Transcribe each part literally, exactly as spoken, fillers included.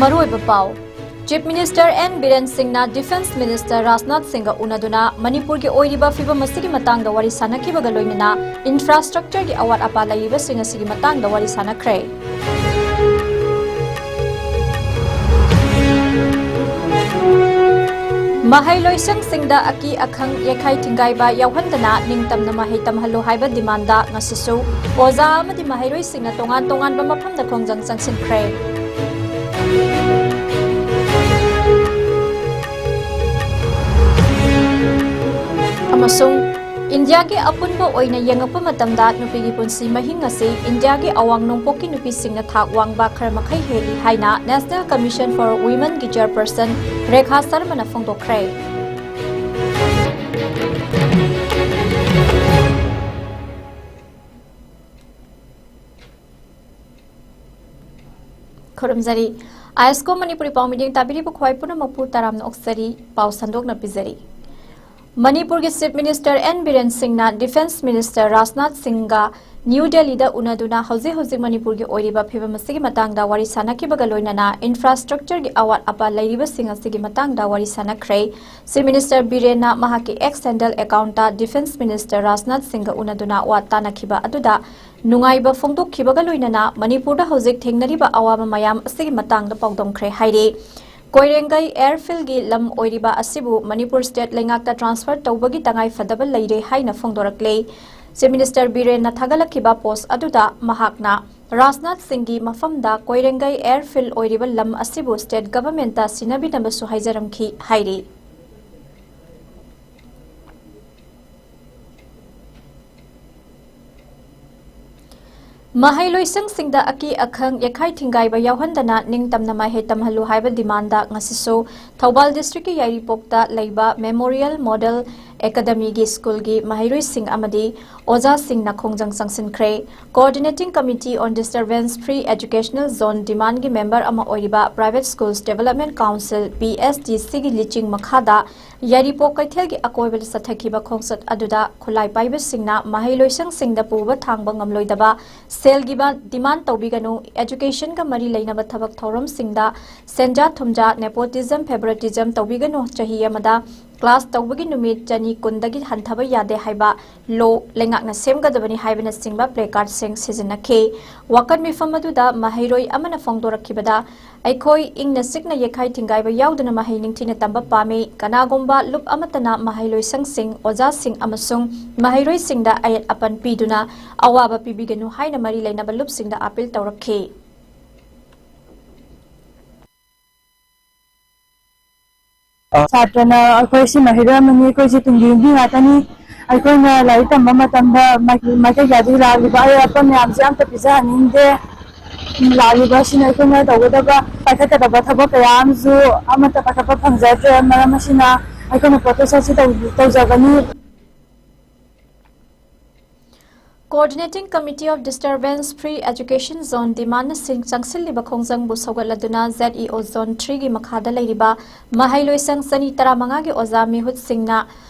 ꯃꯔꯨꯑꯣꯏꯕ ꯄꯥꯎ꯫ Chief Minister N Biren Singhꯅ Defence Minister Rajnath ꯁꯤꯡꯒ ꯎꯅꯗꯨꯅ ꯃꯅꯤꯄꯨꯔꯒꯤ ꯑꯣꯏꯔꯤꯕ ꯐꯤꯕꯝ ꯑꯁꯤꯒꯤ ꯃꯇꯥꯡꯗ ꯋꯥꯔꯤ ꯁꯥꯅꯈꯤꯕꯒ ꯂꯣꯏꯅꯅ infrastructureꯒꯤ ꯑꯋꯥꯠ ꯑꯄꯥ ꯂꯩꯔꯤꯕꯁꯤꯡ ꯑꯁꯤꯒꯤ ꯃꯇꯥꯡꯗ ꯋꯥꯔꯤ ꯁꯥꯅꯈ꯭ꯔꯦ꯫ ꯃꯍꯩꯂꯣꯏꯁꯪꯁꯤꯡꯗ ꯑꯀꯤ ꯑꯈꯪ, ꯌꯩꯈꯥꯏ ꯊꯤꯡꯒꯥꯏꯕ ꯌꯥꯎꯍꯟꯗꯅ ꯅꯤꯡꯇꯝꯅ ꯃꯍꯩ ꯇꯝꯍꯜꯂꯨ ꯍꯥꯏꯕ demandꯗ ꯉꯁꯤꯁꯨ ꯑꯣꯖꯥ ꯑꯃꯗꯤ ꯃꯍꯩꯔꯣꯏꯁꯤꯡꯅ ꯇꯣꯉꯥꯟ ꯇꯣꯉꯥꯟꯕ ꯃꯐꯝꯗ ꯈꯣꯡꯖꯪ ꯆꯪꯁꯤꯟꯈ꯭ꯔꯦ꯫ ꯑꯃꯁꯨꯡ ꯏꯟꯗꯤꯌꯥꯒꯤ ꯑꯄꯨꯟꯕ ꯑꯣꯏꯅ ꯌꯦꯡꯉꯛꯄ ꯃꯇꯝꯗ ꯅꯨꯄꯤꯒꯤ ꯄꯨꯟꯁꯤ ꯃꯍꯤꯡ ꯑꯁꯤ ꯏꯟꯗꯤꯌꯥꯒꯤ ꯑꯋꯥꯡ ꯅꯣꯡꯄꯣꯛꯀꯤ ꯅꯨꯄꯤꯁꯤꯡꯅ ꯊꯥꯛ ꯋꯥꯡꯕ ꯈꯔ ꯃꯈꯩ ꯍꯦꯜꯂꯤ ꯍꯥꯏꯅ National Commission for Womenꯒꯤ chairperson Rekha ꯁꯔꯃꯅ ꯐꯣꯡꯗꯣꯛꯈ꯭ꯔꯦ꯫ ꯈꯨꯔꯨꯝꯖꯔꯤ꯫ ꯑꯥꯏ ꯑꯦꯁ ꯀꯣ ꯃꯅꯤꯄꯨꯔꯤ ꯄꯥꯎ ꯃꯤꯠꯌꯦꯡ ꯇꯥꯕꯤꯔꯤꯕ ꯈ꯭ꯋꯥꯏ ꯄꯨꯝꯅꯃꯛꯄꯨ ꯇꯔꯥꯝꯅ ꯑꯣꯛꯆꯔꯤ꯫ ꯄꯥꯎ ꯁꯟꯗꯣꯛꯅ ꯄꯤꯖꯔꯤ꯫ ꯃꯅꯤꯄꯨꯔꯒꯤ Chief Minister N ꯕꯤꯔꯦꯟ ꯁꯤꯡꯅ Defence Minister ꯔꯥꯖꯅꯥꯊ ꯁꯤꯡꯒ ꯅ꯭ꯌꯨ ꯗꯦꯜꯂꯤꯗ ꯎꯅꯗꯨꯅ ꯍꯧꯖꯤꯛ ꯍꯧꯖꯤꯛ ꯃꯅꯤꯄꯨꯔꯒꯤ ꯑꯣꯏꯔꯤꯕ ꯐꯤꯕꯝ ꯑꯁꯤꯒꯤ ꯃꯇꯥꯡꯗ ꯋꯥꯔꯤ ꯁꯥꯅꯈꯤꯕꯒ ꯂꯣꯏꯅꯅ infrastructureꯒꯤ ꯑꯋꯥꯠ ꯑꯄꯥ ꯂꯩꯔꯤꯕꯁꯤꯡ ꯑꯁꯤꯒꯤ ꯃꯇꯥꯡꯗ ꯋꯥꯔꯤ ꯁꯥꯅꯈ꯭ꯔꯦ꯫ Chief Minister ꯕꯤꯔꯦꯟꯅ ꯃꯍꯥꯛꯀꯤ X handle accountꯇ Defence Minister Rajnath ꯁꯤꯡꯒ ꯎꯅꯗꯨꯅ ꯋꯥ ꯇꯥꯅꯈꯤꯕ ꯑꯗꯨꯗ ꯅꯨꯡꯉꯥꯏꯕ ꯐꯣꯡꯗꯣꯛꯈꯤꯕꯒ ꯂꯣꯏꯅꯅ ꯃꯅꯤꯄꯨꯔꯗ ꯍꯧꯖꯤꯛ ꯊꯦꯡꯅꯔꯤꯕ ꯑꯋꯥꯕ ꯃꯌꯥꯝ ꯑꯁꯤꯒꯤ ꯃꯇꯥꯡꯗ ꯄꯥꯎꯗꯝꯈ꯭ꯔꯦ ꯍꯥꯏꯔꯤ꯫ ꯀꯣꯏꯔꯦꯡꯒꯩ airfieldꯒꯤ ꯂꯝ ꯑꯣꯏꯔꯤꯕ ꯑꯁꯤꯕꯨ ꯃꯅꯤꯄꯨꯔ state ꯂꯩꯉꯥꯛꯇ transfer ꯇꯧꯕꯒꯤ ꯇꯉꯥꯏ ꯐꯗꯕ ꯂꯩꯔꯦ ꯍꯥꯏꯅ ꯐꯣꯡꯗꯣꯔꯛꯂꯦ꯫ Chief Minister ꯕꯤꯔꯦꯟꯅ ꯊꯥꯒꯠꯂꯛꯈꯤꯕ post ꯑꯗꯨꯗ ꯃꯍꯥꯛꯅ ꯔꯥꯖꯅꯥꯊ ꯁꯤꯡꯒꯤ ꯃꯐꯝꯗ ꯀꯣꯏꯔꯦꯡꯒꯩ airfield ꯑꯣꯏꯔꯤꯕ ꯂꯝ ꯑꯁꯤꯕꯨ state governmentꯇ ꯁꯤꯟꯅꯕꯤꯅꯕꯁꯨ ꯍꯥꯏꯖꯔꯝꯈꯤ ꯍꯥꯏꯔꯤ꯫ ꯃꯍꯩꯂꯣꯏꯁꯪꯁꯤꯡꯗ ꯑꯀꯤ ꯑꯈꯪ, ꯌꯩꯈꯥꯏ ꯊꯤꯡꯒꯥꯏꯕ ꯌꯥꯎꯍꯟꯗꯅ ꯅꯤꯡꯇꯝꯅ ꯃꯍꯩ ꯇꯝꯍꯜꯂꯨ ꯍꯥꯏꯕ demandꯗ ꯉꯁꯤꯁꯨ ꯊꯧꯕꯥꯜ districtꯀꯤ ꯌꯥꯏꯔꯤꯄꯣꯛꯇ ꯂꯩꯕ Memorial Model ꯑꯦꯀꯥꯗꯃꯤꯒꯤ ꯁ꯭ꯀꯨꯜꯒꯤ ꯃꯍꯩꯔꯣꯏꯁꯤꯡ ꯑꯃꯗꯤ ꯑꯣꯖꯥꯁꯤꯡꯅ ꯈꯣꯡꯖꯪ ꯆꯪꯁꯤꯟꯈ꯭ꯔꯦ꯫ Coordinating Committee on Disturbance Free Educational Zone Demand ꯒꯤ ꯃꯦꯝꯕꯔ ꯑꯃ ꯑꯣꯏꯔꯤꯕ Private Schools Development Council, P S D C ꯒꯤ ꯂꯤꯆꯤꯡ ꯃꯈꯥꯗ ꯌꯥꯏꯔꯤꯄꯣꯛ ꯀꯩꯊꯦꯜꯒꯤ ꯑꯀꯣꯏꯕꯗ ꯆꯠꯊꯈꯤꯕ ꯈꯣꯡꯆꯠ ꯑꯗꯨꯗ ꯈꯨꯠꯂꯥꯏ ꯄꯥꯏꯕꯁꯤꯡꯅ ꯃꯍꯩ ꯂꯣꯏꯁꯪꯁꯤꯡꯗ ꯄꯨꯕ ꯊꯥꯡꯕ ꯉꯝꯂꯣꯏꯗꯕ ꯁꯦꯜꯒꯤ ꯕ-, demand ꯇꯧꯕꯤꯒꯅꯨ, education ꯒ ꯃꯔꯤ ꯂꯩꯅꯕ ꯊꯕꯛ ꯊꯧꯔꯝꯁꯤꯡꯗ ꯁꯦꯟꯖꯥ ꯊꯨꯝꯖꯥ, nepotism, favoritism ꯇꯧꯕꯤꯒꯅꯨ, ꯆꯍꯤ ꯑꯃꯗ class ꯇꯧꯕꯒꯤ ꯅꯨꯃꯤꯠ ꯆꯅꯤ ꯀꯨꯟꯗꯒꯤ ꯍꯟꯊꯕ ꯌꯥꯗꯦ ꯍꯥꯏꯕ law ꯂꯩꯉꯥꯛꯅ ꯁꯦꯝꯒꯗꯕꯅꯤ ꯍꯥꯏꯕꯅꯆꯤꯡꯕ placard ꯁꯤꯡ ꯁꯤꯖꯤꯟꯅꯈꯤ꯫ ꯋꯥꯀꯠ ꯃꯤꯐꯝ ꯑꯗꯨꯗ ꯃꯍꯩꯔꯣꯏ ꯑꯃꯅ ꯐꯣꯡꯗꯣꯔꯛꯈꯤꯕꯗ, ꯑꯩꯈꯣꯏ ꯏꯪꯅ ꯆꯤꯛꯅ ꯌꯩꯈꯥꯏ ꯊꯤꯡꯒꯥꯏꯕ ꯌꯥꯎꯗꯅ ꯃꯍꯩ ꯅꯤꯡꯊꯤꯅ ꯇꯝꯕ ꯄꯥꯝꯃꯤ꯫ ꯀꯅꯥꯒꯨꯝꯕ ꯂꯨꯞ ꯑꯃꯠꯇꯅ ꯃꯍꯩꯂꯣꯏꯁꯪꯁꯤꯡ, ꯑꯣꯖꯥꯁꯤꯡ ꯑꯃꯁꯨꯡ ꯃꯍꯩꯔꯣꯏꯁꯤꯡꯗ ꯑꯌꯦꯠ ꯑꯄꯟ ꯄꯤꯗꯨꯅ ꯑꯋꯥꯕ ꯄꯤꯕꯤꯒꯅꯨ ꯍꯥꯏꯅ ꯃꯔꯤ ꯂꯩꯅꯕ ꯂꯨꯞꯁꯤꯡꯗ appeal ꯇꯧꯔꯛꯈꯤ꯫ ꯁꯥꯇ꯭ꯔꯅ ꯑꯩꯈꯣꯏ ꯁꯤ ꯃꯍꯩꯔꯣꯏ ꯑꯃꯅꯤ, ꯑꯩꯈꯣꯏꯁꯤ ꯇꯨꯡꯒꯤ ꯌꯨꯝꯕꯤ ꯉꯥꯛꯇꯅꯤ꯫ ꯑꯩꯈꯣꯏꯅ ꯂꯥꯏꯔꯤꯛ ꯇꯝꯕ ꯃꯇꯝꯗ ꯃꯥꯏ-, ꯃꯥꯏꯀꯩ ꯀꯌꯥꯗꯒꯤ ꯂꯥꯛꯂꯤꯕ ꯑꯌꯦꯠ ꯑꯄꯟ ꯃꯌꯥꯝꯁꯦ ꯑꯝꯇ ꯄꯤꯖꯍꯟꯅꯤꯡꯗꯦ꯫ ꯂꯥꯛꯂꯤꯕ ꯑꯁꯤꯅ ꯑꯩꯈꯣꯏꯅ ꯇꯧꯒꯗꯕ, ꯄꯥꯏꯈꯠꯀꯗꯕ ꯊꯕꯛ ꯀꯌꯥ ꯑꯃꯁꯨ ꯑꯃꯠꯇ ꯄꯥꯏꯈꯠꯄ ꯐꯪꯖꯗ꯭ꯔꯦ꯫ ꯃꯔꯝ ꯑꯁꯤꯅ ꯑꯩꯈꯣꯏꯅ protest ꯑꯁꯤ ꯇꯧ-, ꯇꯧꯖꯒꯅꯤ꯫ Coordinating Committee of Disturbance Free Education Zone demand ꯁꯤꯡ ꯆꯪꯁꯤꯜꯂꯤꯕ ꯈꯣꯡꯖꯪꯕꯨ ꯁꯧꯒꯠꯂꯗꯨꯅ Z E O Zone three ꯒꯤ ꯃꯈꯥꯗ ꯂꯩꯔꯤꯕ ꯃꯍꯩꯂꯣꯏꯁꯪ ꯆꯅꯤ ꯇꯔꯥꯃꯉꯥꯒꯤ ꯑꯣꯖꯥ ꯃꯤꯍꯨꯠꯁꯤꯡꯅ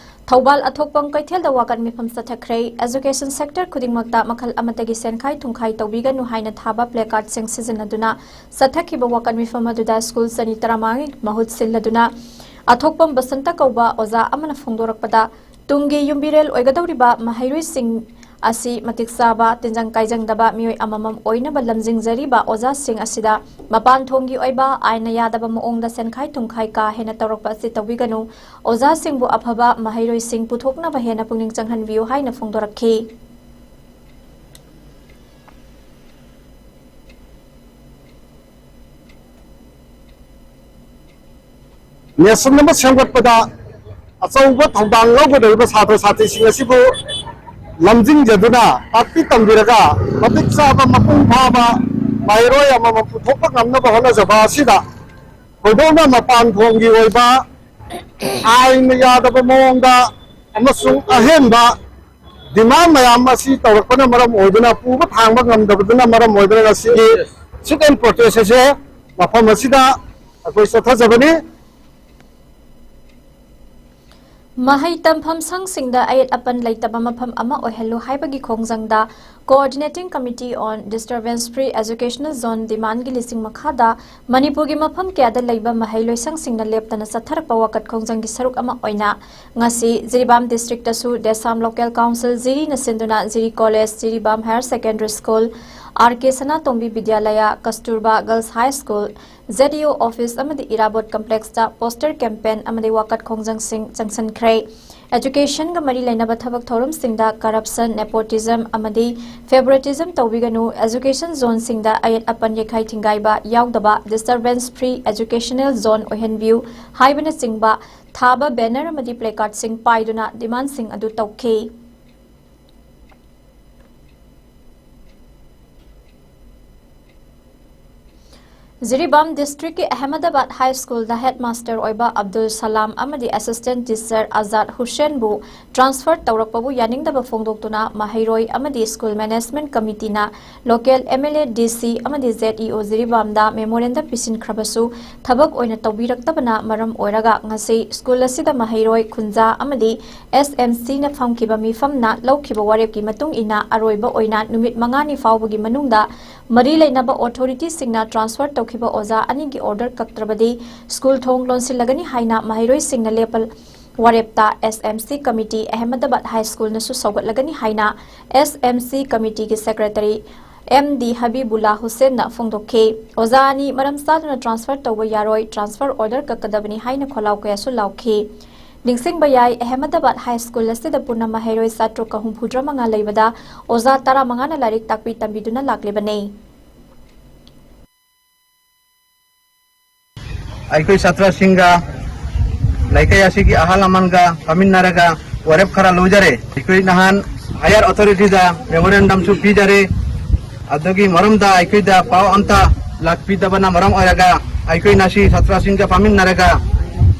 ꯊꯧꯕꯥꯜ ꯑꯊꯣꯛꯄꯝ ꯀꯩꯊꯦꯜꯗ ꯋꯥꯀꯠ ꯃꯤꯐꯝ ꯆꯠꯊꯈ꯭ꯔꯦ꯫ Education sector ꯈꯨꯗꯤꯡꯃꯛꯇ ꯃꯈꯜ ꯑꯃꯠꯇꯒꯤ ꯁꯦꯟꯈꯥꯏ ꯊꯨꯝꯈꯥꯏ ꯇꯧꯕꯤꯒꯅꯨ ꯍꯥꯏꯅ ꯊꯥꯕ placard ꯁꯤꯡ ꯁꯤꯖꯤꯟꯅꯗꯨꯅ ꯆꯠꯊꯈꯤꯕ ꯋꯥꯀꯠ ꯃꯤꯐꯝ ꯑꯗꯨꯗ ꯁ꯭ꯀꯨꯜ ꯆꯅꯤ ꯇꯔꯥꯃꯉꯥꯒꯤ ꯃꯍꯨꯠ ꯁꯤꯜꯂꯗꯨꯅ ꯑꯊꯣꯛꯄꯝ ꯕꯁꯟꯇ ꯀꯧꯕ ꯑꯣꯖꯥ ꯑꯃꯅ ꯐꯣꯡꯗꯣꯔꯛꯄꯗ, ꯇꯨꯡꯒꯤ ꯌꯨꯝꯕꯤꯔꯦꯜ ꯑꯣꯏꯒꯗꯧꯔꯤꯕ ꯃꯍꯩꯔꯣꯏꯁꯤꯡ ꯑꯁꯤ ꯃꯇꯤꯛ ꯆꯥꯕ, ꯇꯤꯟꯖꯪ ꯀꯥꯏꯖꯪꯗꯕ ꯃꯤꯑꯣꯏ ꯑꯃꯃꯝ ꯑꯣꯏꯅꯕ ꯂꯝꯖꯤꯡꯖꯔꯤꯕ ꯑꯣꯖꯥꯁꯤꯡ ꯑꯁꯤꯗ ꯃꯄꯥꯟ ꯊꯣꯡꯒꯤ ꯑꯣꯏꯕ ꯑꯥꯏꯟꯅ ꯌꯥꯗꯕ ꯃꯑꯣꯡꯗ ꯁꯦꯟꯈꯥꯏ ꯊꯨꯝꯈꯥꯏ ꯀꯥ ꯍꯦꯟꯅ ꯇꯧꯔꯛꯄ ꯑꯁꯤ ꯇꯧꯕꯤꯒꯅꯨ꯫ ꯑꯣꯖꯥꯁꯤꯡꯕꯨ ꯑꯐꯕ ꯃꯍꯩꯔꯣꯏꯁꯤꯡ ꯄꯨꯊꯣꯛꯅꯕ ꯍꯦꯟꯅ ꯄꯨꯛꯅꯤꯡ ꯆꯪꯍꯟꯕꯤꯌꯨ ꯍꯥꯏꯅ ꯐꯣꯡꯗꯣꯔꯛꯈꯤ꯫ Nation ꯑꯃ ꯁꯦꯝꯒꯠꯄꯗ ꯑꯆꯧꯕ ꯊꯧꯗꯥꯡ ꯂꯧꯒꯗꯧꯔꯤꯕ ꯁꯥꯇ꯭ꯔ ꯁꯥꯇ꯭ꯔꯤꯁꯤꯡ ꯑꯁꯤꯕꯨ ꯂꯝꯖꯤꯡꯖꯗꯨꯅ, ꯇꯥꯛꯄꯤ ꯇꯝꯕꯤꯔꯒ, ꯃꯇꯤꯛ ꯆꯥꯕ, ꯃꯄꯨꯡ ꯐꯥꯕ ꯃꯍꯩꯔꯣꯏ ꯑꯃꯃꯝ ꯄꯨꯊꯣꯛꯄ ꯉꯝꯅꯕ ꯍꯣꯠꯅꯖꯕ ꯑꯁꯤꯗ ꯊꯣꯏꯗꯣꯛꯅ ꯃꯄꯥꯟ ꯊꯣꯡꯒꯤ ꯑꯣꯏꯕ ꯑꯥꯏꯟꯅ ꯌꯥꯗꯕ ꯃꯑꯣꯡꯗ ꯑꯃꯁꯨꯡ ꯑꯍꯦꯟꯕ demand ꯃꯌꯥꯝ ꯑꯁꯤ ꯇꯧꯔꯛꯄꯅ ꯃꯔꯝ ꯑꯣꯏꯗꯨꯅ, ꯄꯨꯕ ꯊꯥꯡꯕ ꯉꯝꯗꯕꯗꯨꯅ ꯃꯔꯝ ꯑꯣꯏꯗꯨꯅ ꯉꯁꯤꯒꯤ sit and protest ꯑꯁꯦ ꯃꯐꯝ ꯑꯁꯤꯗ ꯑꯩꯈꯣꯏ ꯆꯠꯊꯖꯕꯅꯤ꯫ ꯃꯍꯩ ꯇꯝꯐꯝ ꯁꯪꯁꯤꯡꯗ ꯑꯌꯦꯠ ꯑꯄꯟ ꯂꯩꯇꯕ ꯃꯐꯝ ꯑꯃ ꯑꯣꯏꯍꯜꯂꯨ ꯍꯥꯏꯕꯒꯤ ꯈꯣꯡꯖꯪꯗ Coordinating Committee on Disturbance Free Educational Zone demandꯒꯤ ꯂꯤꯁꯤꯡ ꯃꯈꯥꯗ ꯃꯅꯤꯄꯨꯔꯒꯤ ꯃꯐꯝ ꯀꯌꯥꯗ ꯂꯩꯕ ꯃꯍꯩ ꯂꯣꯏꯁꯪꯁꯤꯡꯅ ꯂꯦꯞꯇꯅ ꯆꯠꯊꯔꯛꯄ ꯋꯥꯀꯠ ꯈꯣꯡꯖꯪꯒꯤ ꯁꯔꯨꯛ ꯑꯃ ꯑꯣꯏꯅ ꯉꯁꯤ ꯖꯤꯔꯤꯕꯥꯝ districtꯇꯁꯨ DESAM Local Council ꯖꯤꯔꯤꯅ ꯁꯤꯟꯗꯨꯅ ꯖꯤꯔꯤ College, Jiribam Higher Secondary School, R K Sanatombi Vidyalaya, Kasturba Girls High School, Z E O office ꯑꯃꯗꯤ ꯏꯔꯥꯕꯣꯠ complexꯇ poster campaign ꯑꯃꯗꯤ ꯋꯥꯀꯠ ꯈꯣꯡꯖꯪꯁꯤꯡ ꯆꯪꯁꯤꯟꯈ꯭ꯔꯦ꯫ Educationꯒ ꯃꯔꯤ ꯂꯩꯅꯕ ꯊꯕꯛ ꯊꯧꯔꯝꯁꯤꯡꯗ corruption, nepotism ꯑꯃꯗꯤ favoritism ꯇꯧꯕꯤꯒꯅꯨ, education zoneꯁꯤꯡꯗ ꯑꯌꯦꯠ ꯑꯄꯟ ꯌꯩꯈꯥꯏ ꯊꯤꯡꯒꯥꯏꯕ ꯌꯥꯎꯗꯕ disturbance free educational zone ꯑꯣꯏꯍꯟꯕꯤꯌꯨ ꯍꯥꯏꯕꯅꯆꯤꯡꯕ ꯊꯥꯕ banner ꯑꯃꯗꯤ placardꯁꯤꯡ ꯄꯥꯏꯗꯨꯅ demandꯁꯤꯡ ꯑꯗꯨ ꯇꯧꯈꯤ꯫ ꯖꯤꯔꯤꯕꯥꯝ districtꯀꯤ ꯑꯍꯃꯗꯕꯥꯗ High Schoolꯗ headmaster ꯑꯣꯏꯕ ꯑꯕꯗꯨꯜ ꯁꯂꯥꯝ ꯑꯃꯗꯤ assistant teacher ꯑꯖꯥꯗ ꯍꯨꯁꯦꯟꯕꯨ transfer ꯇꯧꯔꯛꯄꯕꯨ ꯌꯥꯅꯤꯡꯗꯕ ꯐꯣꯡꯗꯣꯛꯇꯨꯅ ꯃꯍꯩꯔꯣꯏ ꯑꯃꯗꯤ school management committeeꯅ local M L A, D C ꯑꯃꯗꯤ Z E O ꯖꯤꯔꯤꯕꯥꯝꯗ memorandum ꯄꯤꯁꯤꯟꯈ꯭ꯔꯕꯁꯨ ꯊꯕꯛ ꯑꯣꯏꯅ ꯇꯧꯕꯤꯔꯛꯇꯕꯅ ꯃꯔꯝ ꯑꯣꯏꯔꯒ ꯉꯁꯤ school ꯑꯁꯤꯗ ꯃꯍꯩꯔꯣꯏ ꯈꯨꯟꯖꯥ ꯑꯃꯗꯤ S M Cꯅ ꯐꯝꯈꯤꯕ ꯃꯤꯐꯝꯅ ꯂꯧꯈꯤꯕ ꯋꯥꯔꯦꯞꯀꯤ ꯃꯇꯨꯡ ꯏꯟꯅ ꯑꯔꯣꯏꯕ ꯑꯣꯏꯅ ꯅꯨꯃꯤꯠ ꯃꯉꯥꯅꯤ ꯐꯥꯎꯕꯒꯤ ꯃꯅꯨꯡꯗ ꯃꯔꯤ ꯂꯩꯅꯕ authorityꯁꯤꯡꯅ transfer ꯇꯧꯈꯤꯕ ꯑꯣꯖꯥ ꯑꯅꯤꯒꯤ order ꯀꯛꯇ꯭ꯔꯕꯗꯤ school ꯊꯣꯡ ꯂꯣꯟꯁꯤꯜꯂꯒꯅꯤ ꯍꯥꯏꯅ ꯃꯍꯩꯔꯣꯏꯁꯤꯡꯅ ꯂꯦꯞꯄ ꯋꯥꯔꯦꯞꯇ S M C committee Ahmedabad High Schoolꯅꯁꯨ ꯁꯧꯒꯠꯂꯒꯅꯤ ꯍꯥꯏꯅ S M C committeeꯒꯤ secretary M D ꯍꯕꯤꯕꯨꯜꯂꯥ ꯍꯨꯁꯦꯟꯅ ꯐꯣꯡꯗꯣꯛꯈꯤ꯫ ꯑꯣꯖꯥ ꯑꯅꯤ ꯃꯔꯝ ꯆꯥꯗꯅ transfer ꯇꯧꯕ ꯌꯥꯔꯣꯏ, transfer order ꯀꯛꯀꯗꯕꯅꯤ ꯍꯥꯏꯅ ꯈꯣꯜꯂꯥꯎ ꯀꯌꯥꯁꯨ ꯂꯥꯎꯈꯤ꯫ ꯅꯤꯡꯁꯤꯡꯕ ꯌꯥꯏ, ꯑꯍꯃꯗꯕꯥꯗ High School ꯑꯁꯤꯗ ꯄꯨꯟꯅ ꯃꯍꯩꯔꯣꯏ ꯆꯥꯇ꯭ꯔꯨꯛꯀ ꯍꯨꯝꯐꯨꯇꯔꯥ ꯃꯉꯥ ꯂꯩꯕꯗ ꯑꯣꯖꯥ ꯇꯔꯥꯃꯉꯥꯅ ꯂꯥꯏꯔꯤꯛ ꯇꯥꯛꯄꯤ ꯇꯝꯕꯤꯗꯨꯅ ꯂꯥꯛꯂꯤꯕꯅꯤ꯫ ꯑꯩꯈꯣꯏ ꯁꯥꯇ꯭ꯔꯁꯤꯡꯒ ꯂꯩꯀꯥꯏ ꯑꯁꯤꯒꯤ ꯑꯍꯜ ꯂꯃꯟꯒ ꯐꯝꯃꯤꯟꯅꯔꯒ ꯋꯥꯔꯦꯞ ꯈꯔ ꯂꯧꯖꯔꯦ꯫ ꯑꯩꯈꯣꯏ ꯅꯍꯥꯟ higher authorityꯗ memorandumꯁꯨ ꯄꯤꯖꯔꯦ꯫ ꯑꯗꯨꯒꯤ ꯃꯔꯝꯗ ꯑꯩꯈꯣꯏꯗ ꯄꯥꯎ ꯑꯝꯇ ꯂꯥꯛꯄꯤꯗꯕꯅ ꯃꯔꯝ ꯑꯣꯏꯔꯒ ꯑꯩꯈꯣꯏ ꯉꯁꯤ ꯁꯥꯇ꯭ꯔꯁꯤꯡꯒ ꯐꯝꯃꯤꯟꯅꯔꯒ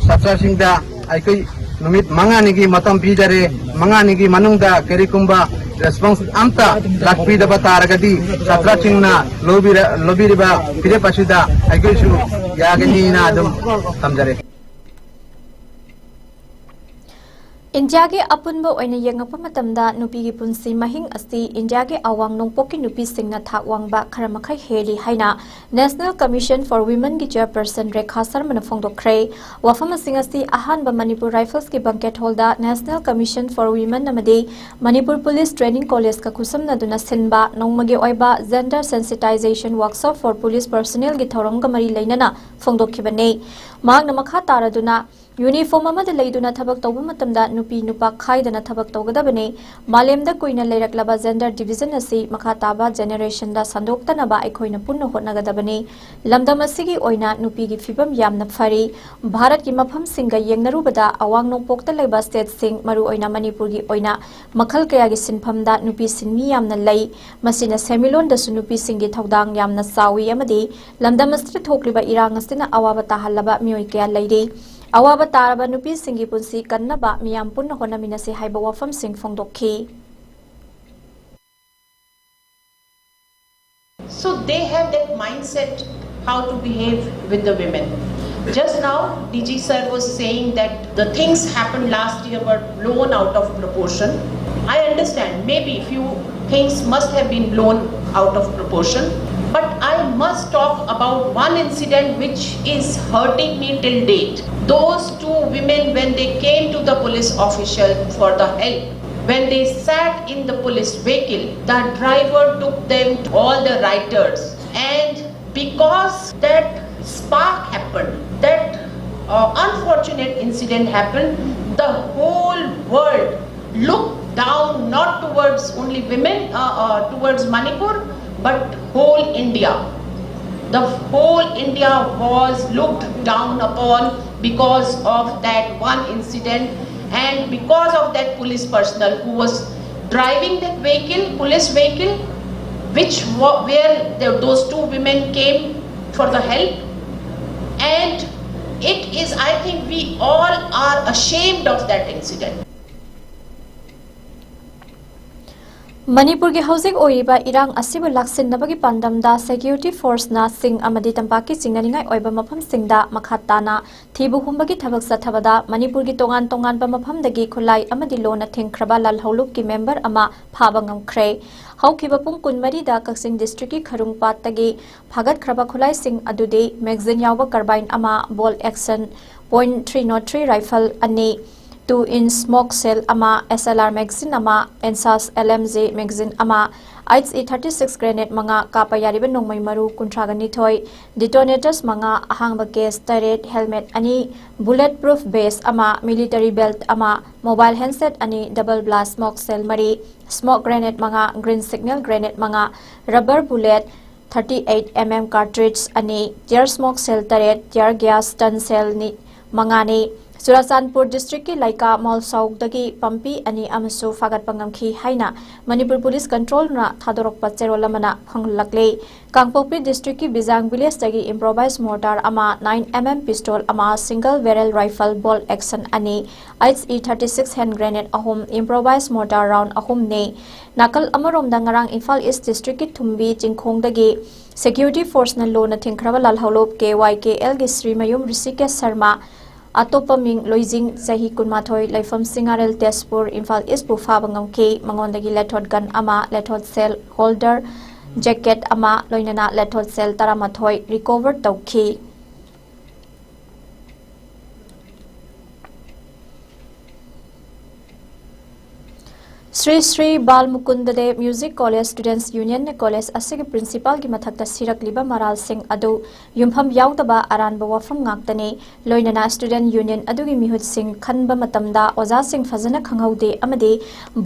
ꯁꯥꯇ꯭ꯔꯁꯤꯡꯗ ꯑꯩꯈꯣꯏ ꯅꯨꯃꯤꯠ ꯃꯉꯥꯅꯤꯒꯤ ꯃꯇꯝ ꯄꯤꯖꯔꯦ꯫ ꯃꯉꯥꯅꯤꯒꯤ ꯃꯅꯨꯡꯗ ꯀꯔꯤꯒꯨꯝꯕ response ꯑꯝꯇ ꯂꯥꯛꯄꯤꯗꯕ ꯇꯥꯔꯒꯗꯤ ꯁꯥꯇ꯭ꯔꯁꯤꯡꯅ ꯂꯧꯕꯤꯔ-, ꯂꯧꯕꯤꯔꯤꯕ ꯐꯤꯔꯦꯞ ꯑꯁꯤꯗ ꯑꯩꯈꯣꯏꯁꯨ ꯌꯥꯒꯅꯤꯅ ꯑꯗꯨꯝ ꯊꯝꯖꯔꯦ꯫ ꯏꯟꯗꯤꯌꯥꯒꯤ ꯑꯄꯨꯟꯕ ꯑꯣꯏꯅ ꯌꯦꯡꯉꯛꯄ ꯃꯇꯝꯗ ꯅꯨꯄꯤꯒꯤ ꯄꯨꯟꯁꯤ ꯃꯍꯤꯡ ꯑꯁꯤ ꯏꯟꯗꯤꯌꯥꯒꯤ ꯑꯋꯥꯡ ꯅꯣꯡꯄꯣꯛꯀꯤ ꯅꯨꯄꯤꯁꯤꯡꯅ ꯊꯥꯛ ꯋꯥꯡꯕ ꯈꯔ ꯃꯈꯩ ꯍꯦꯜꯂꯤ ꯍꯥꯏꯅ National Commission for Women ꯒꯤ chairperson ꯔꯦꯈꯥ ꯁꯔꯃꯅ ꯐꯣꯡꯗꯣꯛꯈ꯭ꯔꯦ꯫ ꯋꯥꯐꯝ ꯑꯁꯤꯡ ꯑꯁꯤ ꯑꯍꯥꯟꯕ Manipur ꯔꯥꯏꯐꯜꯁꯀꯤ banquet hall the National Commission for Women ꯑꯃꯗꯤ ꯃꯅꯤꯄꯨꯔ Police Training College ꯀ ꯈꯨꯠꯁꯝꯅꯗꯨꯅ ꯁꯤꯟꯕ ꯅꯣꯡꯃꯒꯤ ꯑꯣꯏꯕ gender sensitization workshop for police personnel ꯒꯤ ꯊꯧꯔꯝꯒ ꯃꯔꯤ ꯂꯩꯅꯅ ꯐꯣꯡꯗꯣꯛꯈꯤꯕꯅꯤ꯫ ꯃꯍꯥꯛꯅ ꯃꯈꯥ ꯇꯥꯔꯗꯨꯅ, uniform ꯑꯃꯗ ꯂꯩꯗꯨꯅ ꯊꯕꯛ ꯇꯧꯕ ꯃꯇꯝꯗ ꯅꯨꯄꯤ ꯅꯨꯄꯥ ꯈꯥꯏꯗꯅ ꯊꯕꯛ ꯇꯧꯒꯗꯕꯅꯤ꯫ ꯃꯥꯂꯦꯝꯗ ꯀꯨꯏꯅ ꯂꯩꯔꯛꯂꯕ gender division ꯑꯁꯤ ꯃꯈꯥ ꯇꯥꯕ generation ꯗ ꯁꯟꯗꯣꯛꯇꯅꯕ ꯑꯩꯈꯣꯏꯅ ꯄꯨꯟꯅ ꯍꯣꯠꯅꯒꯗꯕꯅꯤ꯫ ꯂꯝꯗꯝ ꯑꯁꯤꯒꯤ ꯑꯣꯏꯅ ꯅꯨꯄꯤꯒꯤ ꯐꯤꯕꯝ ꯌꯥꯝꯅ ꯐꯔꯤ꯫ ꯚꯥꯔꯠꯀꯤ ꯃꯐꯝꯁꯤꯡꯒ ꯌꯦꯡꯅꯔꯨꯕꯗ ꯑꯋꯥꯡ ꯅꯣꯡꯄꯣꯛꯇ ꯂꯩꯕ state ꯁꯤꯡ, ꯃꯔꯨꯑꯣꯏꯅ ꯃꯅꯤꯄꯨꯔꯒꯤ ꯑꯣꯏꯅ ꯃꯈꯜ ꯀꯌꯥꯒꯤ ꯁꯤꯟꯐꯝꯗ ꯅꯨꯄꯤꯁꯤꯡ ꯃꯤ ꯌꯥꯝꯅ ꯂꯩ꯫ ꯃꯁꯤꯅ ꯁꯦꯟꯃꯤꯠꯂꯣꯟꯗꯁꯨ ꯅꯨꯄꯤꯁꯤꯡꯒꯤ ꯊꯧꯗꯥꯡ ꯌꯥꯝꯅ ꯆꯥꯎꯏ ꯑꯃꯗꯤ ꯂꯝꯗꯝ ꯑꯁꯤꯗ ꯊꯣꯛꯂꯤꯕ ꯏꯔꯥꯡ ꯑꯁꯤꯅ ꯑꯋꯥꯕ ꯇꯥꯍꯜꯂꯕ ꯃꯤꯑꯣꯏ ꯀꯌꯥ ꯂꯩꯔꯤ꯫ ꯑꯋꯥꯕ ꯇꯥꯔꯕ ꯅꯨꯄꯤꯁꯤꯡꯒꯤ ꯄꯨꯟꯁꯤ ꯀꯟꯅꯕ ꯃꯤꯌꯥꯝ ꯄꯨꯟꯅ ꯍꯣꯠꯅꯃꯤꯟꯅꯁꯤ ꯍꯥꯏꯕ ꯋꯥꯐꯝꯁꯤꯡ ꯐꯣꯡꯗꯣꯛꯈꯤ꯫ So they have that mindset how to behave with the women. Just now, D G sir was saying that the things happened last year were blown out of proportion. I understand, maybe few things must have been blown out of proportion, but I must talk about one incident which is hurting me till date. Those two women, when they came to the police official for the help, when they sat in the police vehicle, the driver took them to all the writers, and because that spark happened, that uh, unfortunate incident happened, the whole world looked down, not towards only women, uh, uh, towards Manipur, but whole India. The whole India was looked down upon because of that one incident and because of that police personnel who was driving that vehicle, police vehicle, which wa- where the, those two women came for the help, and It is, I think we all are ashamed of that incident. ꯃꯅꯤꯄꯨꯔꯒꯤ ꯍꯧꯖꯤꯛ ꯑꯣꯏꯔꯤꯕ ꯏꯔꯥꯡ ꯑꯁꯤꯕꯨ ꯂꯥꯛꯁꯤꯟꯅꯕꯒꯤ ꯄꯥꯟꯗꯝꯗ security ꯐꯣꯔꯁꯅ ꯆꯤꯡ ꯑꯃꯗꯤ ꯇꯝꯄꯥꯛꯀꯤ ꯆꯤꯡꯅꯅꯤꯡꯉꯥꯏ ꯑꯣꯏꯕ ꯃꯐꯝꯁꯤꯡꯗ ꯃꯈꯥ ꯇꯥꯅ ꯊꯤꯕ ꯍꯨꯝꯕꯒꯤ ꯊꯕꯛ ꯆꯠꯊꯕꯗ ꯃꯅꯤꯄꯨꯔꯒꯤ ꯇꯣꯉꯥꯟ ꯇꯣꯉꯥꯟꯕ ꯃꯐꯝꯗꯒꯤ ꯈꯨꯠꯂꯥꯏ ꯑꯃꯗꯤ ꯂꯣꯅ ꯊꯤꯡꯈ꯭ꯔꯕ ꯂꯥꯜꯍꯧꯂꯨꯞꯀꯤ ꯃꯦꯝꯕꯔ ꯑꯃ ꯐꯥꯕ ꯉꯝꯈ꯭ꯔꯦ꯫ ꯍꯧꯈꯤꯕ ꯄꯨꯡ ꯀꯨꯟꯃꯔꯤꯗ ꯀꯛꯆꯤꯡ ꯗꯤꯁꯇ꯭ꯔꯤꯛꯀꯤ ꯈꯔꯨꯡꯄꯥꯠꯇꯒꯤ ꯐꯥꯒꯠꯈ꯭ꯔꯕ ꯈꯨꯠꯂꯥꯏꯁꯤꯡ ꯑꯗꯨꯗꯤ ꯃꯦꯒꯖꯤꯟ ꯌꯥꯎꯕ ꯀꯔꯕꯥꯏꯟ ꯑꯃ, bolt action point three nought three rifle ꯑꯅꯤ, ꯇꯨ ꯏꯟꯆ ꯁ꯭ꯃꯣꯛ ꯁꯦꯜ ꯑꯃ, ꯑꯦꯁ ꯑꯦꯜ ꯑꯥꯔ ꯃꯦꯒꯖꯤꯟ ꯑꯃ, INSAS L M G magazine ꯑꯃ, H E thirty six grenade ꯃꯉꯥ, ꯀꯥꯞꯄ ꯌꯥꯔꯤꯕ ꯅꯣꯡꯃꯩ ꯃꯔꯨ ꯀꯨꯟꯊ꯭ꯔꯥꯒ ꯅꯤꯊꯣꯏ, ꯗꯤꯇꯣꯅꯦꯇꯔꯁ ꯃꯉꯥ, ꯑꯍꯥꯡꯕ ꯀꯦꯁ ꯇꯔꯦꯠ, ꯍꯦꯜꯃꯦꯠ ꯑꯅꯤ, ꯕꯨꯂꯦꯠ ꯄ꯭ꯔꯨꯐ ꯚꯦꯁ ꯑꯃ, ꯃꯤꯂꯤꯇꯔꯤ ꯕꯦꯜꯠ ꯑꯃ, ꯃꯣꯕꯥꯏꯜ ꯍꯦꯟꯁꯦꯠ ꯑꯅꯤ, ꯗꯕꯜ ꯕ꯭ꯂꯥꯁ ꯁ꯭ꯃꯣꯛ ꯁꯦꯜ ꯃꯔꯤ, ꯁ꯭ꯃꯣꯛ ꯒ꯭ꯔꯦꯅꯦꯗ ꯃꯉꯥ, ꯒ꯭ꯔꯤꯟ ꯁꯤꯒꯅꯦꯜ ꯒ꯭ꯔꯦꯅꯦꯗ ꯃꯉꯥ, rubber bullet thirty eight M M cartridge ꯑꯅꯤ, ꯇꯤꯌꯔ ꯁ꯭ꯃꯣꯛ ꯁꯦꯜ ꯇꯔꯦꯠ, ꯇꯤꯌꯔ ꯒ꯭ꯌꯥꯁ ꯇꯟ ꯁꯦꯜ ꯅꯤ-, ꯃꯉꯥꯅꯤ꯫ ꯆꯨꯔꯥꯆꯥꯟꯄꯨꯔ ꯗꯤꯁꯇ꯭ꯔꯤꯛꯀꯤ ꯂꯩꯀꯥ ꯃꯣꯜꯁꯥꯎꯗꯒꯤ ꯄꯝꯄꯤ ꯑꯅꯤ ꯑꯃꯁꯨ ꯐꯥꯒꯠꯄ ꯉꯝꯈꯤ ꯍꯥꯏꯅ ꯃꯅꯤꯄꯨꯔ ꯄꯨꯂꯤꯁ ꯀꯟꯇ꯭ꯔꯣꯜꯅ ꯊꯥꯗꯣꯔꯛꯄ ꯆꯦꯔꯣꯜ ꯑꯃꯅ ꯈꯪꯍꯜꯂꯛꯂꯤ꯫ ꯀꯥꯡꯄꯣꯛꯄꯤ ꯗꯤꯁꯇ꯭ꯔꯤꯛꯀꯤ ꯕꯤꯖꯥꯡ ꯚꯤꯂꯦꯖꯇꯒꯤ ꯏꯝꯄ꯭ꯔꯣꯚꯥꯏꯖ ꯃꯣꯔꯇꯥꯔ ꯑꯃ, ꯅꯥꯏꯟ ꯑꯦꯝ ꯑꯦꯝ ꯄꯤꯁꯇꯣꯜ ꯑꯃ, ꯁꯤꯡꯒꯜ ꯕꯦꯔꯦꯜ ꯔꯥꯏꯐꯜ ꯕꯣꯜ ꯑꯦꯛꯁꯟ ꯑꯅꯤ, H E thirty six hand grenade ꯑꯍꯨꯝ, ꯏꯝꯄ꯭ꯔꯣꯚꯥꯏꯖ ꯃꯣꯔꯇꯥꯔ ꯔꯥꯎꯟ ꯑꯍꯨꯝꯅꯤ꯫ ꯅꯥꯀꯜ ꯑꯃꯔꯣꯝꯗ ꯉꯔꯥꯡ ꯏꯝꯐꯥꯜ ꯏꯁ ꯗꯤꯁꯇ꯭ꯔꯤꯛꯀꯤ ꯊꯨꯝꯕꯤ ꯆꯤꯡꯈꯣꯡꯗꯒꯤ ꯁꯦꯀ꯭ꯌꯨꯔꯤꯇꯤ ꯐꯣꯔꯁꯅ ꯂꯣꯅ ꯊꯤꯡꯈ꯭ꯔꯕ ꯂꯥꯜꯍꯧꯂꯨꯞ ꯀꯦ ꯋꯥꯏ ꯀꯦ ꯑꯦꯜꯒꯤ ꯁ꯭ꯔꯤꯃꯌꯨꯝ ꯔꯤꯁꯤꯀꯦꯁ ꯁꯔꯃ, ꯑꯇꯣꯞꯄ ꯃꯤꯡ ꯂꯣꯏꯖꯤꯡ, ꯆꯍꯤ ꯀꯨꯟꯃꯥꯊꯣꯏ, ꯂꯩꯐꯝ ꯁꯤꯡꯉꯥꯔꯦꯜ ꯇꯦꯖꯄꯨꯔ, ꯏꯝꯐꯥꯜ ꯏꯁꯄꯨ ꯐꯥꯕ ꯉꯝꯈꯤ꯫ ꯃꯉꯣꯟꯗꯒꯤ ꯂꯦꯊꯣꯠ ꯒꯟ ꯑꯃ, ꯂꯦꯊꯣꯠ ꯁꯦꯜ ꯍꯣꯜꯗꯔ ꯖꯦꯀꯦꯠ ꯑꯃ, ꯂꯣꯏꯅꯅ ꯂꯦꯊꯣꯠ ꯁꯦꯜ ꯇꯔꯥꯃꯥꯊꯣꯏ ꯔꯤꯀꯣꯚꯔ ꯇꯧꯈꯤ꯫ ꯁ꯭ꯔꯤ ꯁ꯭ꯔꯤ ꯕꯥꯜ ꯃꯨꯀꯨꯟꯗ ꯗꯦꯕ ꯃ꯭ꯌꯨꯖꯤꯛ ꯀꯣꯂꯦꯖ ꯁ꯭ꯇꯨꯗꯦꯟꯠꯁ ꯌꯨꯅꯤꯌꯟꯅ ꯀꯣꯂꯦꯖ ꯑꯁꯤꯒꯤ ꯄ꯭ꯔꯤꯟꯁꯤꯄꯥꯜꯒꯤ ꯃꯊꯛꯇ ꯁꯤꯔꯛꯂꯤꯕ ꯃꯔꯥꯜꯁꯤꯡ ꯑꯗꯨ ꯌꯨꯝꯐꯝ ꯌꯥꯎꯗꯕ ꯑꯔꯥꯟꯕ ꯋꯥꯐꯝ ꯉꯥꯛꯇꯅꯤ, ꯂꯣꯏꯅꯅ ꯁ꯭ꯇꯨꯗꯦꯟꯠ ꯌꯨꯅꯤꯌꯟ ꯑꯗꯨꯒꯤ ꯃꯤꯍꯨꯠꯁꯤꯡ ꯈꯟꯕ ꯃꯇꯝꯗ ꯑꯣꯖꯥꯁꯤꯡ ꯐꯖꯅ ꯈꯪꯍꯧꯗꯦ ꯑꯃꯗꯤ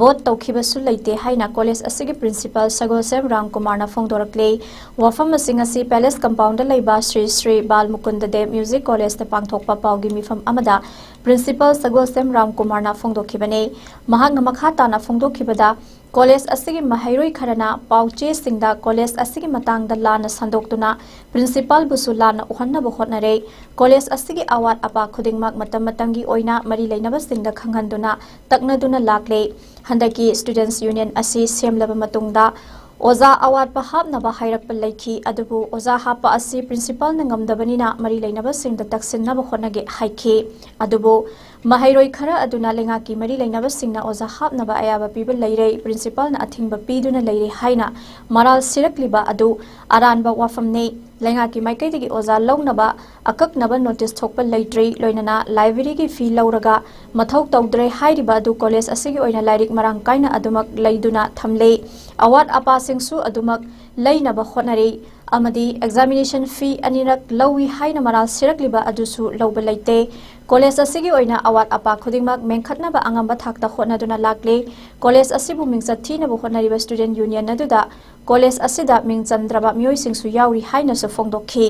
ꯚꯣꯠ ꯇꯧꯈꯤꯕꯁꯨ ꯂꯩꯇꯦ ꯍꯥꯏꯅ ꯀꯣꯂꯦꯖ ꯑꯁꯤꯒꯤ ꯄ꯭ꯔꯤꯟꯁꯤꯄꯥꯜ ꯁꯒꯣꯜꯁꯦꯝ ꯔꯥꯝꯀꯨꯃꯥꯔꯅ ꯐꯣꯡꯗꯣꯔꯛꯂꯤ꯫ ꯋꯥꯐꯝꯁꯤꯡ ꯑꯁꯤ ꯄꯦꯂꯦꯁ ꯀꯝꯄꯥꯎꯟꯗ ꯂꯩꯕ ꯁ꯭ꯔꯤ ꯁ꯭ꯔꯤ ꯕꯥꯜ ꯃꯨꯀꯨꯟꯗ ꯗꯦꯕ ꯃ꯭ꯌꯨꯖꯤꯛ ꯀꯣꯂꯦꯖꯇ ꯄꯥꯡꯊꯣꯛꯄ ꯄꯥꯎꯒꯤ ꯃꯤꯐꯝ ꯑꯃꯗ ꯄ꯭ꯔꯤꯟꯁꯤꯄꯥꯜ ꯁꯒꯣꯜꯁꯦꯝ ꯔꯥꯝꯀꯨꯃꯥꯔꯅ ꯐꯣꯡꯗꯣꯛꯈꯤꯕꯅꯤ꯫ ꯃꯍꯥꯛꯅ ꯃꯈꯥ ꯇꯥꯅ ꯐꯣꯡꯗꯣꯛꯈꯤꯕꯗ, ꯀꯣꯂꯦꯖ ꯑꯁꯤꯒꯤ ꯃꯍꯩꯔꯣꯏ ꯈꯔꯅ ꯄꯥꯎ ꯆꯦꯁꯤꯡꯗ ꯀꯣꯂꯦꯖ ꯑꯁꯤꯒꯤ ꯃꯇꯥꯡꯗ ꯂꯥꯟꯅ ꯁꯟꯗꯣꯛꯇꯨꯅ ꯄ꯭ꯔꯤꯟꯁꯤꯄꯥꯜꯕꯨꯁꯨ ꯂꯥꯟꯅ ꯎꯍꯟꯅꯕ ꯍꯣꯠꯅꯔꯦ꯫ ꯀꯣꯂꯦꯖ ꯑꯁꯤꯒꯤ ꯑꯋꯥꯠ ꯑꯄꯥ ꯈꯨꯗꯤꯡꯃꯛ ꯃꯇꯝ ꯃꯇꯝꯒꯤ ꯑꯣꯏꯅ ꯃꯔꯤ ꯂꯩꯅꯕꯁꯤꯡꯗ ꯈꯪꯍꯟꯗꯨꯅ ꯇꯛꯅꯗꯨꯅ ꯂꯥꯛꯂꯦ꯫ ꯍꯟꯗꯛꯀꯤ ꯁ꯭ꯇꯨꯗꯦꯟꯠꯁ ꯌꯨꯅꯤꯌꯟ ꯑꯁꯤ ꯁꯦꯝꯂꯕ ꯃꯇꯨꯡꯗ ꯑꯣꯖꯥ ꯑꯋꯥꯠꯄ ꯍꯥꯞꯅꯕ ꯍꯥꯏꯔꯛꯄ ꯂꯩꯈꯤ, ꯑꯗꯨꯕꯨ ꯑꯣꯖꯥ ꯍꯥꯞꯄ ꯑꯁꯤ ꯄ꯭ꯔꯤꯟꯁꯤꯄꯥꯜꯅ ꯉꯝꯗꯕꯅꯤꯅ ꯃꯔꯤ ꯂꯩꯅꯕꯁꯤꯡꯗ ꯇꯛꯁꯤꯟꯅꯕ ꯍꯣꯠꯅꯒꯦ ꯍꯥꯏꯈꯤ꯫ ꯑꯗꯨꯕꯨ ꯃꯍꯩꯔꯣꯏ ꯈꯔ ꯑꯗꯨꯅ ꯂꯩꯉꯥꯛꯀꯤ ꯃꯔꯤ ꯂꯩꯅꯕꯁꯤꯡꯅ ꯑꯣꯖꯥ ꯍꯥꯞꯅꯕ ꯑꯌꯥꯕ ꯄꯤꯕ ꯂꯩꯔꯦ, ꯄ꯭ꯔꯤꯟꯁꯤꯄꯥꯜꯅ ꯑꯊꯤꯡꯕ ꯄꯤꯗꯨꯅ ꯂꯩꯔꯦ ꯍꯥꯏꯅ ꯃꯔꯥꯜ ꯁꯤꯔꯛꯂꯤꯕ ꯑꯗꯨ ꯑꯔꯥꯟꯕ ꯋꯥꯐꯝꯅꯤ꯫ ꯂꯩꯉꯥꯛꯀꯤ ꯃꯥꯏꯀꯩꯗꯒꯤ ꯑꯣꯖꯥ ꯂꯧꯅꯕ ꯑꯀꯛꯅꯕ ꯅꯣꯇꯤꯁ ꯊꯣꯛꯄ ꯂꯩꯇ꯭ꯔꯤ꯫ ꯂꯣꯏꯅꯅ ꯂꯥꯏꯕ꯭ꯔꯦꯔꯤꯒꯤ ꯐꯤ ꯂꯧꯔꯒ ꯃꯊꯧ ꯇꯧꯗ꯭ꯔꯦ ꯍꯥꯏꯔꯤꯕ ꯑꯗꯨ ꯀꯣꯂꯦꯖ ꯑꯁꯤꯒꯤ ꯑꯣꯏꯅ ꯂꯥꯏꯔꯤꯛ ꯃꯔꯥꯡ ꯀꯥꯏꯅ ꯑꯗꯨꯃꯛ ꯂꯩꯗꯨꯅ ꯊꯝꯂꯦ꯫ ꯑꯋꯥꯠ ꯑꯄꯥꯁꯤꯡꯁꯨ ꯑꯗꯨꯃꯛ ꯂꯩꯅꯕ ꯍꯣꯠꯅꯔꯤ ꯑꯃꯗꯤ ꯑꯦꯛꯖꯥꯃꯤꯅꯦꯁꯟ ꯐꯤ ꯑꯅꯤꯔꯛ ꯂꯧꯏ ꯍꯥꯏꯅ ꯃꯔꯥꯜ ꯁꯤꯔꯛꯂꯤꯕ ꯑꯗꯨꯁꯨ ꯂꯧꯕ ꯂꯩꯇꯦ꯫ ꯀꯣꯂꯦꯖ ꯑꯁꯤꯒꯤ ꯑꯣꯏꯅ ꯑꯋꯥꯠ ꯑꯄꯥ ꯈꯨꯗꯤꯡꯃꯛ ꯃꯦꯟꯈꯠꯅꯕ ꯑꯉꯝꯕ ꯊꯥꯛꯇ ꯍꯣꯠꯅꯗꯨꯅ ꯂꯥꯛꯂꯦ꯫ ꯀꯣꯂꯦꯖ ꯑꯁꯤꯕꯨ ꯃꯤꯡꯆꯠ ꯊꯤꯅꯕ ꯍꯣꯠꯅꯔꯤꯕ ꯁ꯭ꯇꯨꯗꯦꯟꯠ ꯌꯨꯅꯤꯌꯟ ꯑꯗꯨꯗ ꯀꯣꯂꯦꯖ ꯑꯁꯤꯗ ꯃꯤꯡ ꯆꯟꯗ꯭ꯔꯕ ꯃꯤꯑꯣꯏꯁꯤꯡꯁꯨ ꯌꯥꯎꯔꯤ ꯍꯥꯏꯅꯁꯨ ꯐꯣꯡꯗꯣꯛꯈꯤ꯫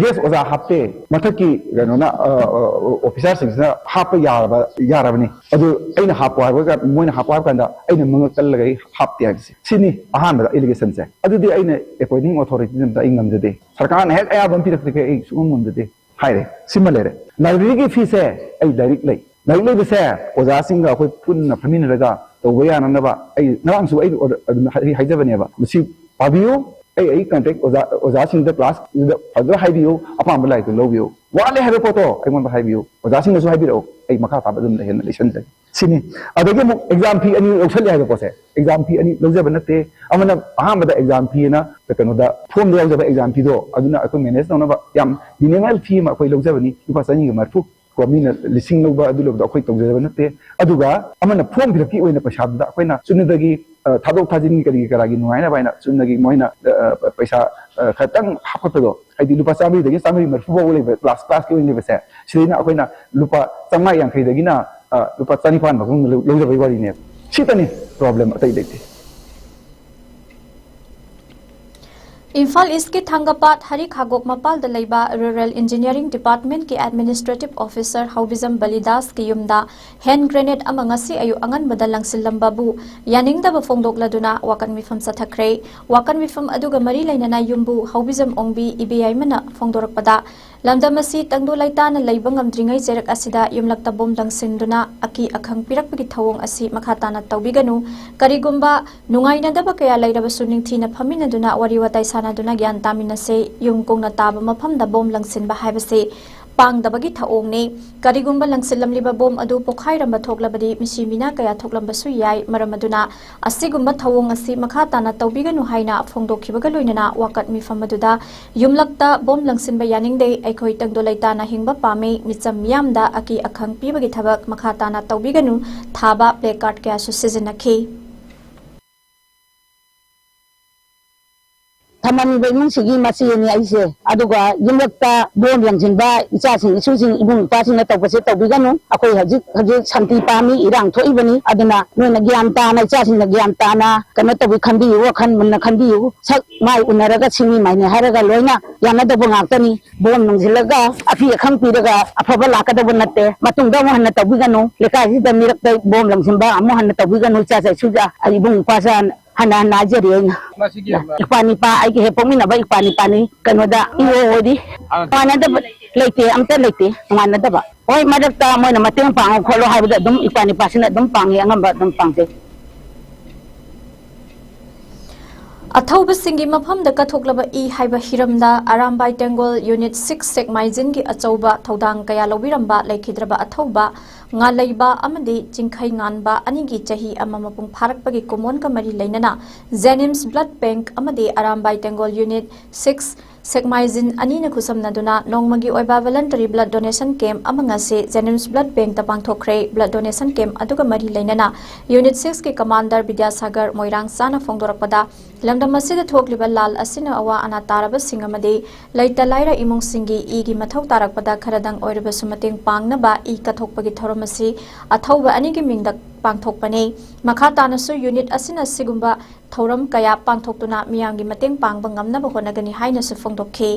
ꯒꯦꯁ ꯑꯣꯖꯥ ꯍꯥꯞꯇꯦ, ꯃꯊꯛꯀꯤ ꯀꯩꯅꯣꯅ ꯑꯣꯐꯤꯁꯥꯔꯁꯤꯡꯁꯤꯅ ꯍꯥꯞꯄ ꯌꯥꯔꯕ ꯌꯥꯔꯕꯅꯤ꯫ ꯑꯗꯨ ꯑꯩꯅ ꯍꯥꯞꯄꯣ ꯍꯥꯏꯕ ꯃꯣꯏꯅ ꯍꯥꯞꯄꯣ ꯍꯥꯏꯕ ꯀꯥꯟꯗ ꯑꯩꯅ ꯃꯉꯛ ꯀꯜꯂꯒ ꯑꯩ ꯍꯥꯞꯇꯦ ꯍꯥꯏꯕꯁꯦ ꯁꯤꯅꯤ ꯑꯍꯥꯟꯕꯗ ꯑꯦꯂꯤꯒꯦꯁꯟꯁꯦ꯫ ꯑꯗꯨꯗꯤ ꯑꯩꯅ ꯑꯦꯄꯣꯏꯟꯇꯤꯡ ꯑꯣꯊꯣꯔꯤꯇꯤꯗ ꯑꯝꯇ ꯑꯩ ꯉꯝꯖꯗꯦ꯫ ꯁꯔꯀꯥꯔꯅ ꯍꯦꯛ ꯑꯌꯥꯕ ꯑꯃ ꯄꯤꯔꯛꯇ꯭ꯔꯤꯈꯩ ꯑꯩ ꯁꯨꯡꯉꯝ ꯉꯝꯖꯗꯦ ꯍꯥꯏꯔꯦ꯫ ꯁꯤꯃ ꯂꯩꯔꯦ꯫ ꯂꯥꯏꯕ꯭ꯔꯦꯔꯤꯒꯤ ꯐꯤꯁꯦ ꯑꯩ ꯂꯥꯏꯔꯤꯛ ꯂꯩ꯫ ꯂꯥꯏꯔꯤꯛ ꯂꯩꯕꯁꯦ ꯑꯣꯖꯥꯁꯤꯡꯒ ꯑꯩꯈꯣꯏ ꯄꯨꯟꯅ ꯐꯝꯃꯤꯟꯅꯔꯒ ꯇꯧꯕ ꯌꯥꯅꯅꯕ ꯑꯩ ꯉꯔꯥꯡꯁꯨ ꯑꯩ ꯑꯗꯨꯝ ꯍꯥꯏꯖꯕꯅꯦꯕ, ꯃꯁꯤ ꯄꯥꯕꯤꯌꯨ꯫ ꯑꯩ ꯑꯩ ꯀꯟꯇꯦꯛ ꯑꯣꯖꯥ ꯑꯣꯖꯥꯁꯤꯡꯗ ꯀ꯭ꯂꯥꯁꯇꯨꯗ ꯐꯖꯅ ꯍꯥꯏꯕꯤꯌꯨ꯫ ꯑꯄꯥꯝꯕ ꯂꯥꯏꯔꯤꯛꯇꯨ ꯂꯧꯕꯤꯌꯨ꯫ ꯋꯥꯠꯂꯦ ꯍꯥꯏꯕ ꯄꯣꯠꯇꯣ ꯑꯩꯉꯣꯟꯗ ꯍꯥꯏꯕꯤꯌꯨ꯫ ꯑꯣꯖꯥꯁꯤꯡꯅꯁꯨ ꯍꯥꯏꯕꯤꯔꯛꯎ꯫ ꯑꯩ ꯃꯈꯥ ꯇꯥꯕ ꯑꯗꯨꯝ ꯍꯦꯟꯅ ꯂꯩꯁꯟꯖꯒꯦ꯫ ꯁꯤꯅꯤ꯫ ꯑꯗꯒꯤ ꯑꯃꯨꯛ ꯑꯦꯛꯖꯥꯝ ꯐꯤ ꯑꯅꯤ ꯂꯧꯁꯜꯂꯦ ꯍꯥꯏꯕ ꯄꯣꯠꯁꯦ, ꯑꯦꯛꯖꯥꯝ ꯐꯤ ꯑꯅꯤ ꯂꯧꯖꯕ ꯅꯠꯇꯦ꯫ ꯑꯃꯅ ꯑꯍꯥꯟꯕꯗ ꯑꯦꯛꯖꯥꯝ ꯐꯤ ꯑꯅ ꯀꯩꯅꯣꯗ ꯐꯣꯝꯗ ꯌꯥꯎꯖꯕ ꯑꯦꯛꯖꯥꯝ ꯐꯤꯗꯣ ꯑꯗꯨꯅ ꯑꯩꯈꯣꯏ ꯃꯦꯅꯦꯖ ꯇꯧꯅꯕ ꯌꯥꯝ ꯃꯤꯅꯤꯃꯦꯜ ꯐꯤ ꯑꯃ ꯑꯩꯈꯣꯏ ꯂꯧꯖꯕꯅꯤ, ꯂꯨꯄꯥ ꯆꯅꯤꯒ ꯃꯔꯤꯐꯨ꯫ ꯀꯣ ꯃꯤꯅ ꯂꯤꯁꯤꯡ ꯂꯧꯕ ꯑꯗꯨ ꯂꯧꯕꯗꯣ ꯑꯩꯈꯣꯏ ꯇꯧꯖꯕ ꯅꯠꯇꯦ꯫ ꯑꯗꯨꯒ ꯑꯃꯅ ꯐꯣꯝ ꯐꯤꯜ ꯑꯞꯀꯤ ꯑꯣꯏꯅ ꯄꯩꯁꯥꯗꯨꯗ ꯑꯩꯈꯣꯏꯅ ꯆꯨꯝꯅꯗꯒꯤ ꯊꯥꯗꯣꯛ ꯊꯥꯖꯤꯟꯒꯤ ꯀꯔꯤꯒꯤ ꯀꯔꯥꯒꯤ ꯅꯨꯡꯉꯥꯏꯅꯕ ꯍꯥꯏꯅ ꯆꯨꯝꯅꯒꯤ ꯃꯣꯏꯅ ꯄꯩꯁꯥ ꯈꯔꯇꯪ ꯍꯥꯞꯀꯠꯄꯗꯣ, ꯍꯥꯏꯗꯤ ꯂꯨꯄꯥ ꯆꯥꯝꯃꯔꯤꯗꯒꯤ ꯆꯥꯝꯃꯔꯤ ꯃꯔꯤꯐꯨ ꯐꯥꯎꯕ ꯂꯩꯕ ꯀ꯭ꯂꯥꯁ ꯀ꯭ꯂꯥꯁꯀꯤ ꯑꯣꯏꯅ ꯂꯩꯕꯁꯦ, ꯁꯤꯗꯩꯅ ꯑꯩꯈꯣꯏꯅ ꯂꯨꯄꯥ ꯆꯥꯝꯃꯉꯥ ꯌꯥꯡꯈꯩꯗꯒꯤꯅ ꯂꯨꯄꯥ ꯆꯅꯤꯄꯥꯟ ꯐꯥꯎꯕ ꯂꯧꯖꯕꯒꯤ ꯋꯥꯔꯤꯅꯦꯕ꯫ ꯁꯤꯇꯅꯤ ꯄ꯭ꯔꯣꯕ꯭ꯂꯦꯝ, ꯑꯇꯩ ꯂꯩꯇꯦ꯫ ꯏꯝꯐꯥꯜ ꯏꯁꯀꯤ ꯊꯥꯡꯒꯄꯥꯠ ꯍꯔꯤ ꯈꯥꯒꯣꯛ ꯃꯄꯥꯜꯗ ꯂꯩꯕ ꯔꯨꯔꯦꯜ ꯏꯟꯖꯤꯅꯤꯌꯥꯔꯤꯡ ꯗꯤꯄꯥꯔꯠꯃꯦꯟꯠꯀꯤ ꯑꯦꯗꯃꯤꯅꯤꯁꯇ꯭ꯔꯦꯇꯤꯚ ꯑꯣꯐꯤꯁꯥꯔ ꯍꯥꯎꯕꯤꯖꯝ ꯕꯂꯤꯗꯥꯁꯀꯤ ꯌꯨꯝꯗ ꯍꯦꯟ ꯒ꯭ꯔꯦꯅꯦꯗ ꯑꯃ ꯉꯁꯤ ꯑꯌꯨꯛ ꯑꯉꯟꯕꯗ ꯂꯪꯁꯤꯜꯂꯝꯕꯕꯨ ꯌꯥꯅꯤꯡꯗꯕ ꯐꯣꯡꯗꯣꯛꯂꯗꯨꯅ ꯋꯥꯀꯠ ꯃꯤꯐꯝ ꯆꯠꯊꯈ꯭ꯔꯦ꯫ ꯋꯥꯀꯠ ꯃꯤꯐꯝ ꯑꯗꯨꯒ ꯃꯔꯤ ꯂꯩꯅꯅ ꯌꯨꯝꯕꯨ ꯍꯥꯎꯕꯤꯖꯝ ꯑꯣꯡꯕꯤ ꯏꯕꯦꯌꯥꯏꯃꯅ ꯐꯣꯡꯗꯣꯔꯛꯄꯗ, ꯂꯝꯗꯝ ꯑꯁꯤ ꯇꯪꯗꯨ ꯂꯩꯇꯥꯅ ꯂꯩꯕ ꯉꯝꯗ꯭ꯔꯤꯉꯩ ꯆꯩꯔꯛ ꯑꯁꯤꯗ ꯌꯨꯝꯂꯛꯇ ꯕꯣꯝ ꯂꯪꯁꯤꯟꯗꯨꯅ ꯑꯀꯤ ꯑꯈꯪ ꯄꯤꯔꯛꯄꯒꯤ ꯊꯧꯑꯣꯡ ꯑꯁꯤ ꯃꯈꯥ ꯇꯥꯅ ꯇꯧꯕꯤꯒꯅꯨ꯫ ꯀꯔꯤꯒꯨꯝꯕ ꯅꯨꯡꯉꯥꯏꯅꯗꯕ ꯀꯌꯥ ꯂꯩꯔꯕꯁꯨ ꯅꯤꯡꯊꯤꯅ ꯐꯝꯃꯤꯟꯅꯗꯨꯅ ꯋꯥꯔꯤ ꯋꯥꯇꯥꯏ ꯁꯥꯟꯅꯗꯨꯅ ꯒ꯭ꯌꯥꯟ ꯇꯥꯃꯤꯟꯅꯁꯦ꯫ ꯌꯨꯝ ꯀꯨꯡꯅ ꯇꯥꯕ ꯃꯐꯝꯗ ꯕꯣꯝ ꯂꯪꯁꯤꯟꯕ ꯍꯥꯏꯕꯁꯤ ꯄꯥꯡꯗꯕꯒꯤ ꯊꯧꯑꯣꯡꯅꯤ꯫ ꯀꯔꯤꯒꯨꯝꯕ ꯂꯪꯁꯤꯜꯂꯝꯂꯤꯕ ꯕꯣꯝ ꯑꯗꯨ ꯄꯣꯈꯥꯏꯔꯝꯕ ꯊꯣꯛꯂꯕꯗꯤ ꯃꯤꯁꯤ ꯃꯤꯅꯥ ꯀꯌꯥ ꯊꯣꯛꯂꯝꯕꯁꯨ ꯌꯥꯏ꯫ ꯃꯔꯝ ꯑꯗꯨꯅ ꯑꯁꯤꯒꯨꯝꯕ ꯊꯧꯑꯣꯡ ꯑꯁꯤ ꯃꯈꯥ ꯇꯥꯅ ꯇꯧꯕꯤꯒꯅꯨ ꯍꯥꯏꯅ ꯐꯣꯡꯗꯣꯛꯈꯤꯕꯒ ꯂꯣꯏꯅꯅ ꯋꯥꯀꯠ ꯃꯤꯐꯝ ꯑꯗꯨꯗ ꯌꯨꯝꯂꯛꯇ ꯕꯣꯝ ꯂꯪꯁꯤꯟꯕ ꯌꯥꯅꯤꯡꯗꯦ, ꯑꯩꯈꯣꯏ ꯇꯪꯗꯨ ꯂꯩꯇꯥꯅ ꯍꯤꯡꯕ ꯄꯥꯝꯃꯤ, ꯃꯤꯆꯝ ꯃꯤꯌꯥꯝꯗ ꯑꯀꯤ ꯑꯈꯪ ꯄꯤꯕꯒꯤ ꯊꯕꯛ ꯃꯈꯥ ꯇꯥꯅ ꯇꯧꯕꯤꯒꯅꯨ ꯊꯥꯕ ꯄ꯭ꯂꯦ ꯀꯥꯔꯗ ꯀꯌꯥꯁꯨ ꯁꯤꯖꯤꯟꯅꯈꯤ꯫ ꯊꯝꯃꯝꯃꯤꯕ ꯏꯃꯨꯡꯁꯤꯒꯤ ꯃꯆꯦꯅꯤ ꯑꯩꯁꯦ꯫ ꯑꯗꯨꯒ ꯌꯨꯝꯂꯛꯇ ꯕꯣꯝ ꯂꯪꯁꯤꯟꯕ ꯏꯆꯥꯁꯤꯡ, ꯏꯁꯨꯁꯤꯡ, ꯏꯕꯨꯡ ꯏꯄ꯭ꯋꯥꯁꯤꯡꯅ ꯇꯧꯕꯁꯦ ꯇꯧꯕꯤꯒꯅꯨ꯫ ꯑꯩꯈꯣꯏ ꯍꯧꯖꯤꯛ, ꯍꯧꯖꯤꯛ ꯁꯥꯟꯇꯤ ꯄꯥꯝꯃꯤ, ꯏꯔꯥꯡ ꯊꯣꯛꯏꯕꯅꯤ꯫ ꯑꯗꯨꯅ ꯅꯣꯏꯅ ꯒ꯭ꯌꯥꯟ ꯇꯥꯅ, ꯏꯆꯥꯁꯤꯡꯅ ꯒ꯭ꯌꯥꯟ ꯇꯥꯅ ꯀꯩꯅꯣ ꯇꯧꯕꯤ, ꯈꯟꯕꯤꯌꯨ, ꯋꯥꯈꯜ ꯃꯨꯟꯅ ꯈꯟꯕꯤꯌꯨ꯫ ꯁꯛ ꯃꯥꯏ ꯎꯅꯔꯒ ꯁꯤꯡꯃꯤ ꯃꯥꯏꯅꯤ ꯍꯥꯏꯔꯒ ꯂꯣꯏꯅ ꯌꯥꯅꯗꯕ ꯉꯥꯛꯇꯅꯤ꯫ ꯕꯣꯝ ꯂꯪꯁꯤꯜꯂꯒ ꯑꯐꯤ ꯑꯈꯪ ꯄꯤꯔꯒ ꯑꯐꯕ ꯂꯥꯛꯀꯗꯕ ꯅꯠꯇꯦ꯫ ꯃꯇꯨꯡꯗ ꯑꯃꯨꯛ ꯍꯟꯅ ꯇꯧꯕꯤꯒꯅꯨ꯫ ꯂꯩꯀꯥꯏꯁꯤꯗ ꯃꯤꯔꯛꯇ ꯕꯣꯝ ꯂꯪꯁꯤꯟꯕ ꯑꯃꯨꯛ ꯍꯟꯅ ꯇꯧꯕꯤꯒꯅꯨ꯫ ꯏꯆꯥ ꯏꯁꯨ, ꯏꯕꯨꯡ ꯏꯄ꯭ꯋꯥꯁꯤꯡ ꯍꯟꯅ ꯍꯟꯅ ꯍꯥꯏꯖꯔꯤ ꯑꯩꯅ꯫ ꯃꯁꯤꯒꯤ ꯏꯄ꯭ꯋꯥ ꯅꯤꯄꯥ, ꯑꯩꯒꯤ ꯍꯦꯛ ꯄꯣꯛꯃꯤꯟꯅꯕ ꯏꯄ꯭ꯋꯥ ꯅꯤꯄꯥꯅꯤ꯫ ꯀꯩꯅꯣꯗ ꯏ ꯑꯣ ꯑꯣꯏꯔꯤ꯫ ꯅꯨꯡꯉꯥꯏꯅꯗꯕ ꯂꯩꯇꯦ, ꯑꯝꯇ ꯂꯩꯇꯦ, ꯅꯨꯡꯉꯥꯏꯅꯗꯕ꯫ ꯍꯣꯏ, ꯃꯔꯛꯇ ꯃꯣꯏꯅ ꯃꯇꯦꯡ ꯄꯥꯡꯉꯨ ꯈꯣꯠꯂꯨ ꯍꯥꯏꯕꯗ ꯑꯗꯨꯝ ꯏꯄ꯭ꯋꯥ ꯅꯤꯄꯥꯁꯤꯅ ꯑꯗꯨꯝ ꯄꯥꯡꯉꯤ, ꯑꯉꯝꯕ ꯑꯗꯨꯝ ꯄꯥꯡꯖꯩ꯫ ꯑꯊꯧꯕꯁꯤꯡꯒꯤ ꯃꯐꯝꯗ ꯀꯠꯊꯣꯛꯂꯕ ꯏ ꯍꯥꯏꯕ ꯍꯤꯔꯝꯗ ꯑꯔꯥꯝꯕꯥꯏ ꯇꯦꯡꯒꯣꯜ ꯌꯨꯅꯤꯠ ꯁꯤꯛꯁ ꯁꯦꯛꯃꯥꯏꯖꯤꯟꯒꯤ ꯑꯆꯧꯕ ꯊꯧꯗꯥꯡ ꯀꯌꯥ ꯂꯧꯕꯤꯔꯝꯕ ꯂꯩꯈꯤꯗ꯭ꯔꯕ ꯑꯊꯧꯕ ꯉꯥꯂꯩꯕ ꯑꯃꯗꯤ ꯆꯤꯡꯈꯩ ꯉꯥꯟꯕ ꯑꯅꯤꯒꯤ ꯆꯍꯤ ꯑꯃ ꯃꯄꯨꯡ ꯐꯥꯔꯛꯄꯒꯤ ꯀꯨꯝꯑꯣꯟꯒ ꯃꯔꯤ ꯂꯩꯅꯅ ꯖꯦꯅꯤꯝꯁ ꯕ꯭ꯂꯗ ꯕꯦꯡꯛ ꯑꯃꯗꯤ ꯑꯔꯥꯝꯕꯥꯏ ꯇꯦꯡꯒꯣꯜ ꯌꯨꯅꯤꯠ ꯁꯤꯛꯁ ꯁꯦꯛꯃꯥꯏꯖꯤꯟ ꯑꯅꯤꯅ ꯈꯨꯠꯁꯝꯅꯗꯨꯅ ꯅꯣꯡꯃꯒꯤ ꯑꯣꯏꯕ voluntary blood donation camp ꯑꯃ ꯉꯁꯤ ꯖꯦꯅꯤꯝꯁ ꯕ꯭ꯂꯗ ꯕꯦꯡꯛꯇ ꯄꯥꯡꯊꯣꯛꯈ꯭ꯔꯦ꯫ ꯕ꯭ꯂꯗ ꯗꯣꯅꯦꯁꯟ ꯀꯦꯝꯞ ꯑꯗꯨꯒ ꯃꯔꯤ ꯂꯩꯅꯅ ꯌꯨꯅꯤꯠ ꯁꯤꯛꯁꯀꯤ ꯀꯃꯥꯟꯗꯔ ꯕꯤꯗ꯭ꯌꯥꯁꯥꯒꯔ ꯃꯣꯏꯔꯥꯡꯆꯥꯅ ꯐꯣꯡꯗꯣꯔꯛꯄꯗ, ꯂꯝꯗꯝ ꯑꯁꯤꯗ ꯊꯣꯛꯂꯤꯕ ꯂꯥꯜ ꯑꯁꯤꯅ ꯑꯋꯥ ꯑꯅꯥ ꯇꯥꯔꯕꯁꯤꯡ ꯑꯃꯗꯤ ꯂꯩꯇ ꯂꯥꯏꯔ ꯏꯃꯨꯡꯁꯤꯡꯒꯤ ꯏꯒꯤ ꯃꯊꯧ ꯇꯥꯔꯛꯄꯗ ꯈꯔꯗꯪ ꯑꯣꯏꯔꯕꯁꯨ ꯃꯇꯦꯡ ꯄꯥꯡꯅꯕ ꯏ ꯀꯠꯊꯣꯛꯄꯒꯤ ꯊꯧꯔꯝ ꯑꯁꯤ ꯑꯊꯧꯕ ꯑꯅꯤꯒꯤ ꯃꯤꯡꯗ ꯄꯥꯡꯊꯣꯛꯄꯅꯤ꯫ ꯃꯈꯥ ꯇꯥꯅꯁꯨ unit ꯑꯁꯤꯅ ꯁꯤꯒꯨꯝꯕ ꯊꯧꯔꯝ ꯀꯌꯥ ꯄꯥꯡꯊꯣꯛꯇꯨꯅ ꯃꯤꯌꯥꯝꯒꯤ ꯃꯇꯦꯡ ꯄꯥꯡꯕ ꯉꯝꯅꯕ ꯍꯣꯠꯅꯒꯅꯤ ꯍꯥꯏꯅꯁꯨ ꯐꯣꯡꯗꯣꯛꯈꯤ꯫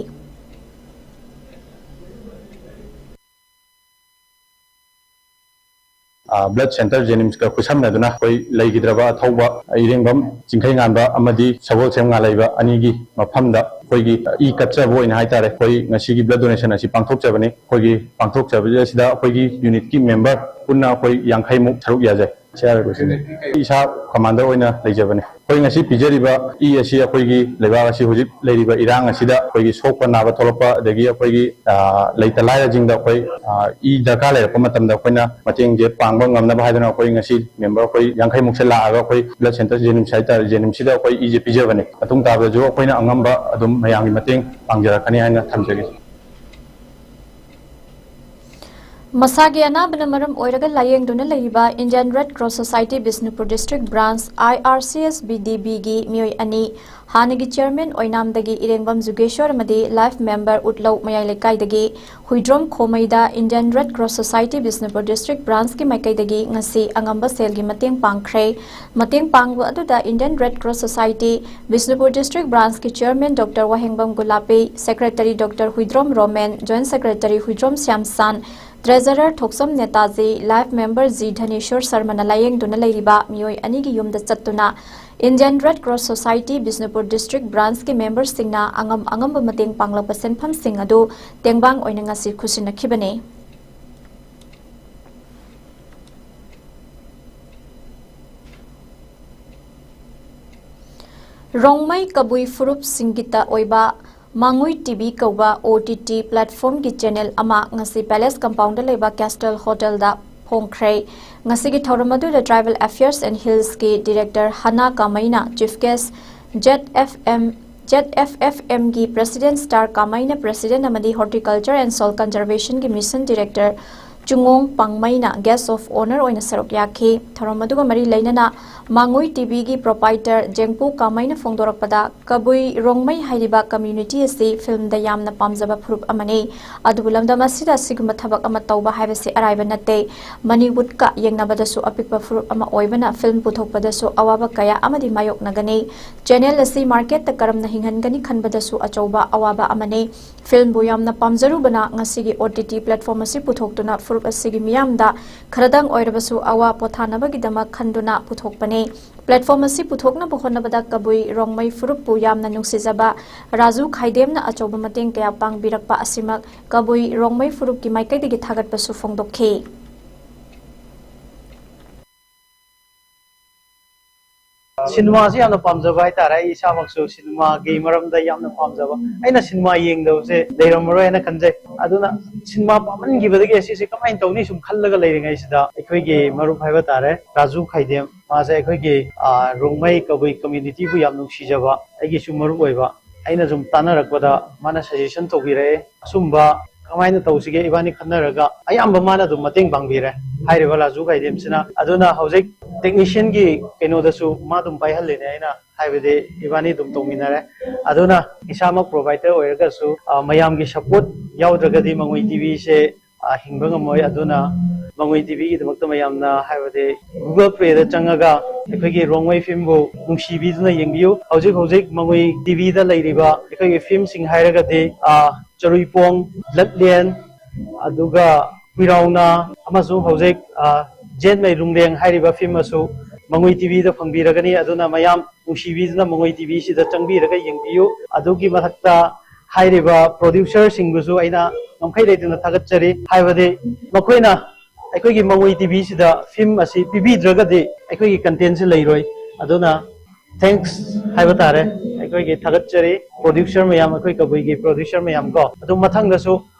ꯑ, blood centre JNIMSꯀ ꯈꯨꯠꯁꯝꯅꯗꯨꯅ ꯑꯩꯈꯣꯏ ꯂꯩꯈꯤꯗ꯭ꯔꯕ ꯑꯊꯧꯕ ꯏꯔꯦꯡꯕꯝ ꯆꯤꯡꯈꯩꯉꯥꯟꯕ ꯑꯃꯗꯤ ꯁꯒꯣꯜꯁꯦꯝ ꯉꯥꯂꯩꯕ ꯑꯅꯤꯒꯤ ꯃꯐꯝꯗ ꯑꯩꯈꯣꯏꯒꯤ ꯏ ꯀꯠꯆꯕ ꯑꯣꯏꯅ ꯍꯥꯏꯇꯥꯔꯦ, ꯑꯩꯈꯣꯏ ꯉꯁꯤꯒꯤ blood donation ꯑꯁꯤ ꯄꯥꯡꯊꯣꯛꯆꯕꯅꯤ꯫ ꯑꯩꯈꯣꯏꯒꯤ ꯄꯥꯡꯊꯣꯛꯆꯕꯁꯤꯗ ꯑꯩꯈꯣꯏꯒꯤ unitꯀꯤ member ꯄꯨꯟꯅ ꯑꯩꯈꯣꯏ ꯌꯥꯡꯈꯩꯃꯨꯛ ꯁꯔꯨꯛ ꯌꯥꯖꯩ꯫ ꯁꯤ ꯍꯥꯏꯔꯒ ꯂꯣꯏꯁꯤꯟꯖꯔꯦ꯫ ꯑꯩ ꯏꯁꯥ commander ꯑꯣꯏꯅ ꯂꯩꯖꯕꯅꯤ꯫ ꯑꯩꯈꯣꯏ ꯉꯁꯤ ꯄꯤꯖꯔꯤꯕ ꯏ ꯑꯁꯤ ꯑꯩꯈꯣꯏꯒꯤ ꯂꯩꯕꯥꯛ ꯑꯁꯤ ꯍꯧꯖꯤꯛ ꯂꯩꯔꯤꯕ ꯏꯔꯥꯡ ꯑꯁꯤꯗ ꯑꯩꯈꯣꯏꯒꯤ ꯁꯣꯛꯄ ꯅꯥꯕ ꯊꯣꯛꯂꯛꯄ, ꯑꯗꯒꯤ ꯑꯩꯈꯣꯏꯒꯤ, ꯑ, ꯂꯩꯇ ꯂꯥꯏꯔꯁꯤꯡꯗ ꯑꯩꯈꯣꯏ, ꯑ, ꯏ ꯗꯔꯀꯥꯔ ꯂꯩꯔꯛꯄ ꯃꯇꯝꯗ ꯑꯩꯈꯣꯏꯅ ꯃꯇꯦꯡꯁꯦ ꯄꯥꯡꯕ ꯉꯝꯅꯕ ꯍꯥꯏꯗꯨꯅ ꯑꯩꯈꯣꯏ ꯉꯁꯤ member ꯑꯩꯈꯣꯏ ꯌꯥꯡꯈꯩꯃꯨꯛꯁꯦ ꯂꯥꯛꯑꯒ ꯑꯩꯈꯣꯏ blood centre JNIMS ꯍꯥꯏꯇꯥꯔꯦ, JNIMSꯁꯤꯗ ꯑꯩꯈꯣꯏ ꯏꯁꯦ ꯄꯤꯖꯕꯅꯤ꯫ ꯃꯇꯨꯡ ꯇꯥꯕꯗꯁꯨ ꯑꯩꯈꯣꯏꯅ ꯑꯉꯝꯕ ꯑꯗꯨꯝ ꯃꯌꯥꯝꯒꯤ ꯃꯇꯦꯡ ꯄꯥꯡꯖꯔꯛꯀꯅꯤ ꯍꯥꯏꯅ ꯊꯝꯖꯒꯦ꯫ ꯃꯁꯥꯒꯤ ꯑꯅꯥꯕꯅ ꯃꯔꯝ ꯑꯣꯏꯔꯒ ꯂꯥꯌꯦꯡꯗꯨꯅ ꯂꯩꯔꯤꯕ Indian Red Cross Society Bishnupur District Branch, IRCSBDBꯒꯤ ꯃꯤꯑꯣꯏ ꯑꯅꯤ, ꯍꯥꯟꯅꯒꯤ chairman ꯑꯣꯏꯅꯥꯝꯗꯒꯤ ꯏꯔꯦꯡꯕꯝ ꯖꯨꯒꯦꯁꯣꯔ ꯑꯃꯗꯤ life member ꯎꯠꯂꯧ ꯃꯌꯥꯏ ꯂꯩꯀꯥꯏꯗꯒꯤ Huidrom ꯈꯣꯃꯩꯗ Indian Red Cross Society Bishnupur District Branchꯀꯤ ꯃꯥꯏꯀꯩꯗꯒꯤ ꯉꯁꯤ ꯑꯉꯝꯕ ꯁꯦꯜꯒꯤ ꯃꯇꯦꯡ ꯄꯥꯡꯈ꯭ꯔꯦ꯫ ꯃꯇꯦꯡ ꯄꯥꯡꯕ ꯑꯗꯨꯗ Indian Red Cross Society Bishnupur District Branchꯀꯤ chairman Doctor Wahengbam Gulapi, secretary Doctor Huidrom Roman, joint secretary Huidrom Shyamsan, treasurer Thokchom Netaji, life member G Dhaneshor ꯁꯔꯃꯅ ꯂꯥꯌꯦꯡꯗꯨꯅ ꯂꯩꯔꯤꯕ ꯃꯤꯑꯣꯏ ꯑꯅꯤꯒꯤ ꯌꯨꯝꯗ ꯆꯠꯇꯨꯅ Indian Red Cross Society Bishnupur District Branchꯀꯤ memberꯁꯤꯡꯅ ꯑꯉꯝ ꯑꯉꯝꯕ ꯃꯇꯦꯡ ꯄꯥꯡꯂꯛꯄ ꯁꯦꯟꯐꯝꯁꯤꯡ ꯑꯗꯨ ꯇꯦꯡꯕꯥꯡ ꯑꯣꯏꯅ ꯉꯁꯤ ꯈꯨꯠꯁꯤꯟꯅꯈꯤꯕꯅꯤ꯫ ꯔꯣꯡꯃꯩ ꯀꯕꯨꯏ ꯐꯨꯔꯨꯞꯁꯤꯡꯒꯤꯇ ꯑꯣꯏꯕ ꯃꯥꯡꯉꯨꯏ TV ꯀꯧꯕ OTT platformꯒꯤ channel ꯑꯃ ꯉꯁꯤ Palace Compoundꯗ ꯂꯩꯕ Castle Hotelꯗ ꯐꯣꯡꯈ꯭ꯔꯦ꯫ ꯉꯁꯤꯒꯤ ꯊꯧꯔꯝ ꯑꯗꯨꯗ Tribal Affairs and Hillsꯀꯤ director ꯍꯅꯥ ꯀꯥꯃꯩꯅ chief guest, ZFM, ZFFMꯒꯤ president Star ꯀꯥꯃꯩꯅ president ꯑꯃꯗꯤ Horticulture and Soil Conservationꯒꯤ mission director ꯆꯨꯡꯉꯣꯡ ꯄꯥꯡꯃꯩꯅ Guest of Honour ꯑꯣꯏꯅ ꯁꯔꯨꯛ ꯌꯥꯈꯤ꯫ ꯊꯧꯔꯝ ꯑꯗꯨꯒ ꯃꯔꯤ ꯂꯩꯅꯅ ꯃꯥꯡꯉꯨꯏ ꯇꯤꯚꯤꯒꯤ proprietor ꯖꯦꯡꯄꯨ ꯀꯥꯃꯩꯅ ꯐꯣꯡꯗꯣꯔꯛꯄꯗ, ꯀꯕꯨꯏ ꯔꯣꯡꯃꯩ ꯍꯥꯏꯔꯤꯕ community ꯑꯁꯤ ꯐꯤꯜꯝꯗ ꯌꯥꯝꯅ ꯄꯥꯝꯖꯕ ꯐꯨꯔꯨꯞ ꯑꯃꯅꯤ꯫ ꯑꯗꯨꯕꯨ ꯂꯝꯗꯝ ꯑꯁꯤꯗ ꯑꯁꯤꯒꯨꯝꯕ ꯊꯕꯛ ꯑꯃ ꯇꯧꯕ ꯍꯥꯏꯕꯁꯤ ꯑꯔꯥꯏꯕ ꯅꯠꯇꯦ꯫ ꯃꯅꯤꯋꯨꯗꯀ ꯌꯦꯡꯅꯕꯗꯁꯨ ꯑꯄꯤꯛꯄ ꯐꯨꯔꯨꯞ ꯑꯃ ꯑꯣꯏꯕꯅ ꯐꯤꯜꯝ ꯄꯨꯊꯣꯛꯄꯗꯁꯨ ꯑꯋꯥꯕ ꯀꯌꯥ ꯑꯃꯗꯤ ꯃꯥꯌꯣꯛꯅꯒꯅꯤ꯫ Channel ꯑꯁꯤ marketꯇ ꯀꯔꯝꯅ ꯍꯤꯡꯍꯟꯒꯅꯤ ꯈꯟꯕꯗꯁꯨ ꯑꯆꯧꯕ ꯑꯋꯥꯕ ꯑꯃꯅꯤ꯫ ꯐꯤꯜꯝꯕꯨ ꯌꯥꯝꯅ ꯄꯥꯝꯖꯔꯨꯕꯅ ꯉꯁꯤꯒꯤ OTT platform ꯑꯁꯤ ꯄꯨꯊꯣꯛꯇꯨꯅ ꯐꯨꯔꯨꯞ ꯑꯁꯤꯒꯤ ꯃꯤꯌꯥꯝꯗ ꯈꯔꯗꯪ ꯑꯣꯏꯔꯕꯁꯨ ꯑꯋꯥ ꯄꯣꯊꯥꯅꯕꯒꯤꯗꯃꯛ ꯈꯟꯗꯨꯅ ꯄꯨꯊꯣꯛꯄꯅꯤ꯫ Platform ꯑꯁꯤ ꯄꯨꯊꯣꯛꯅꯕ ꯍꯣꯠꯅꯕꯗ ꯀꯕꯨꯏ ꯔꯣꯡꯃꯩ ꯐꯨꯔꯨꯞꯄꯨ ꯌꯥꯝꯅ ꯅꯨꯡꯁꯤꯖꯕ ꯔꯥꯖꯨ ꯈꯥꯏꯗꯦꯝꯅ ꯑꯆꯧꯕ ꯃꯇꯦꯡ ꯀꯌꯥ ꯄꯥꯡꯕꯤꯔꯛꯄ ꯑꯁꯤꯃꯛ ꯀꯕꯨꯏ ꯔꯣꯡꯃꯩ ꯐꯨꯔꯨꯞꯀꯤ ꯃꯥꯏꯀꯩꯗꯒꯤ ꯊꯥꯒꯠꯄꯁꯨ ꯐꯣꯡꯗꯣꯛꯈꯤ꯫ ꯁꯤꯅꯦꯃꯥꯁꯤ ꯌꯥꯝꯅ ꯄꯥꯝꯖꯕ ꯍꯥꯏꯇꯥꯔꯦ꯫ ꯑꯩ ꯏꯁꯥꯃꯛꯁꯨ ꯁꯤꯅꯦꯃꯥꯒꯤ ꯃꯔꯝꯗ ꯌꯥꯝꯅ ꯄꯥꯝꯖꯕ, ꯑꯩꯅ ꯁꯤꯅꯦꯃꯥ ꯌꯦꯡꯗꯕꯁꯦ ꯂꯩꯔꯝꯃꯔꯣꯏ ꯍꯥꯏꯅ ꯈꯟꯖꯩ꯫ ꯑꯗꯨꯅ ꯁꯤꯅꯦꯃꯥ ꯄꯥꯝꯃꯟꯈꯤꯕꯗꯒꯤ ꯑꯁꯤꯁꯦ ꯀꯃꯥꯏꯅ ꯇꯧꯅꯤ ꯁꯨꯝ ꯈꯜꯂꯒ ꯂꯩꯔꯤꯉꯩꯁꯤꯗ, ꯑꯩꯈꯣꯏꯒꯤ ꯃꯔꯨꯞ ꯍꯥꯏꯕ ꯇꯥꯔꯦ, ꯔꯥꯖꯨ ꯈꯥꯏꯗꯦꯝ, ꯃꯥꯁꯦ ꯑꯩꯈꯣꯏꯒꯤ, ꯑ, ꯔꯣꯡꯃꯩ ꯀꯕꯨꯏ communityꯕꯨ ꯌꯥꯝ ꯅꯨꯡꯁꯤꯖꯕ, ꯑꯩꯒꯤꯁꯨ ꯃꯔꯨꯞ ꯑꯣꯏꯕ, ꯑꯩꯅ ꯁꯨꯝ ꯇꯥꯟꯅꯔꯛꯄꯗ ꯃꯥꯅ suggestion ꯇꯧꯕꯤꯔꯛꯑꯦ꯫ ꯑꯁꯨꯝꯕ ꯀꯃꯥꯏꯅ ꯇꯧꯁꯤꯒꯦ ꯏꯕꯥꯅꯤ ꯈꯟꯅꯔꯒ, ꯑꯌꯥꯝꯕ ꯃꯥꯅ ꯑꯗꯨꯝ ꯃꯇꯦꯡ ꯄꯥꯡꯕꯤꯔꯦ, ꯍꯥꯏꯔꯤꯕ ꯔꯥꯖꯨ ꯈꯥꯏꯗꯦꯝꯁꯤꯅ꯫ ꯑꯗꯨꯅ ꯍꯧꯖꯤꯛ technicianꯒꯤ ꯀꯩꯅꯣꯗꯁꯨ ꯃꯥ ꯑꯗꯨꯝ ꯄꯥꯏꯍꯜꯂꯤꯅꯦ ꯑꯩꯅ, ꯍꯥꯏꯕꯗꯤ ꯏꯕꯥꯅꯤ ꯑꯗꯨꯝ ꯇꯧꯃꯤꯟꯅꯔꯦ꯫ ꯑꯗꯨꯅ ꯏꯁꯥꯃꯛ proprietor ꯑꯣꯏꯔꯒꯁꯨ, ꯑ, ꯃꯌꯥꯝꯒꯤ support ꯌꯥꯎꯗ꯭ꯔꯒꯗꯤ ꯃꯉꯣꯏ ꯇꯤꯚꯤꯁꯦ, ꯑ, ꯍꯤꯡꯕ ꯉꯝꯃꯣꯏ꯫ ꯑꯗꯨꯅ ꯃꯉꯣꯏ ꯇꯤꯚꯤꯒꯤꯗꯃꯛꯇ ꯃꯌꯥꯝꯅ, ꯍꯥꯏꯕꯗꯤ Google Playꯗ ꯆꯪꯉꯒ ꯑꯩꯈꯣꯏꯒꯤ ꯔꯣꯡꯃꯩ ꯐꯤꯜꯝꯕꯨ ꯅꯨꯡꯁꯤꯕꯤꯗꯨꯅ ꯌꯦꯡꯕꯤꯌꯨ꯫ ꯍꯧꯖꯤꯛ ꯍꯧꯖꯤꯛ ꯃꯉꯣꯏ ꯇꯤꯚꯤꯗ ꯂꯩꯔꯤꯕ ꯑꯩꯈꯣꯏꯒꯤ ꯐꯤꯜꯝꯁꯤꯡ ꯍꯥꯏꯔꯒꯗꯤ, ꯑ, ꯆꯔꯨꯏꯄꯣꯡ, ꯂꯠꯂꯦꯟ, ꯑꯗꯨꯒ ꯍꯨꯏꯔꯥꯎꯅ, ꯑꯃꯁꯨꯡ ꯍꯧꯖꯤꯛ, ꯑ, ꯖꯦꯟꯃꯩ ꯔꯨꯡꯂꯦꯡ ꯍꯥꯏꯔꯤꯕ ꯐꯤꯜꯝ ꯑꯁꯨ ꯃꯉꯣꯏ ꯇꯤꯚꯤꯗ ꯐꯪꯕꯤꯔꯒꯅꯤ꯫ ꯑꯗꯨꯅ ꯃꯌꯥꯝ ꯅꯨꯡꯁꯤꯕꯤꯗꯨꯅ ꯃꯉꯣꯏ ꯇꯤꯚꯤꯁꯤꯗ ꯆꯪꯕꯤꯔꯒ ꯌꯦꯡꯕꯤꯌꯨ꯫ ꯑꯗꯨꯒꯤ ꯃꯊꯛꯇ ꯍꯥꯏꯔꯤꯕ producerꯁꯤꯡꯕꯨꯁꯨ ꯑꯩꯅ ꯉꯝꯈꯩ ꯂꯩꯇꯅ ꯊꯥꯒꯠꯆꯔꯤ, ꯍꯥꯏꯕꯗꯤ ꯃꯈꯣꯏꯅ ꯑꯩꯈꯣꯏꯒꯤ ꯃꯉꯣꯏ ꯇꯤꯚꯤꯁꯤꯗ ꯐꯤꯜꯝ ꯑꯁꯤ ꯄꯤꯕꯤꯗ꯭ꯔꯒꯗꯤ ꯑꯩꯈꯣꯏꯒꯤ contentꯁꯤ ꯂꯩꯔꯣꯏ꯫ ꯑꯗꯨꯅ thanks ꯍꯥꯏꯕ ꯇꯥꯔꯦ꯫ ꯑꯩꯈꯣꯏꯒꯤ ꯊꯥꯒꯠꯆꯔꯤ producer ꯃꯌꯥꯝ, ꯑꯩꯈꯣꯏ ꯀꯕꯨꯏꯒꯤ producer ꯃꯌꯥꯝ ꯀꯣ꯫ ꯑꯗꯨ ꯃꯊꯪꯗꯁꯨ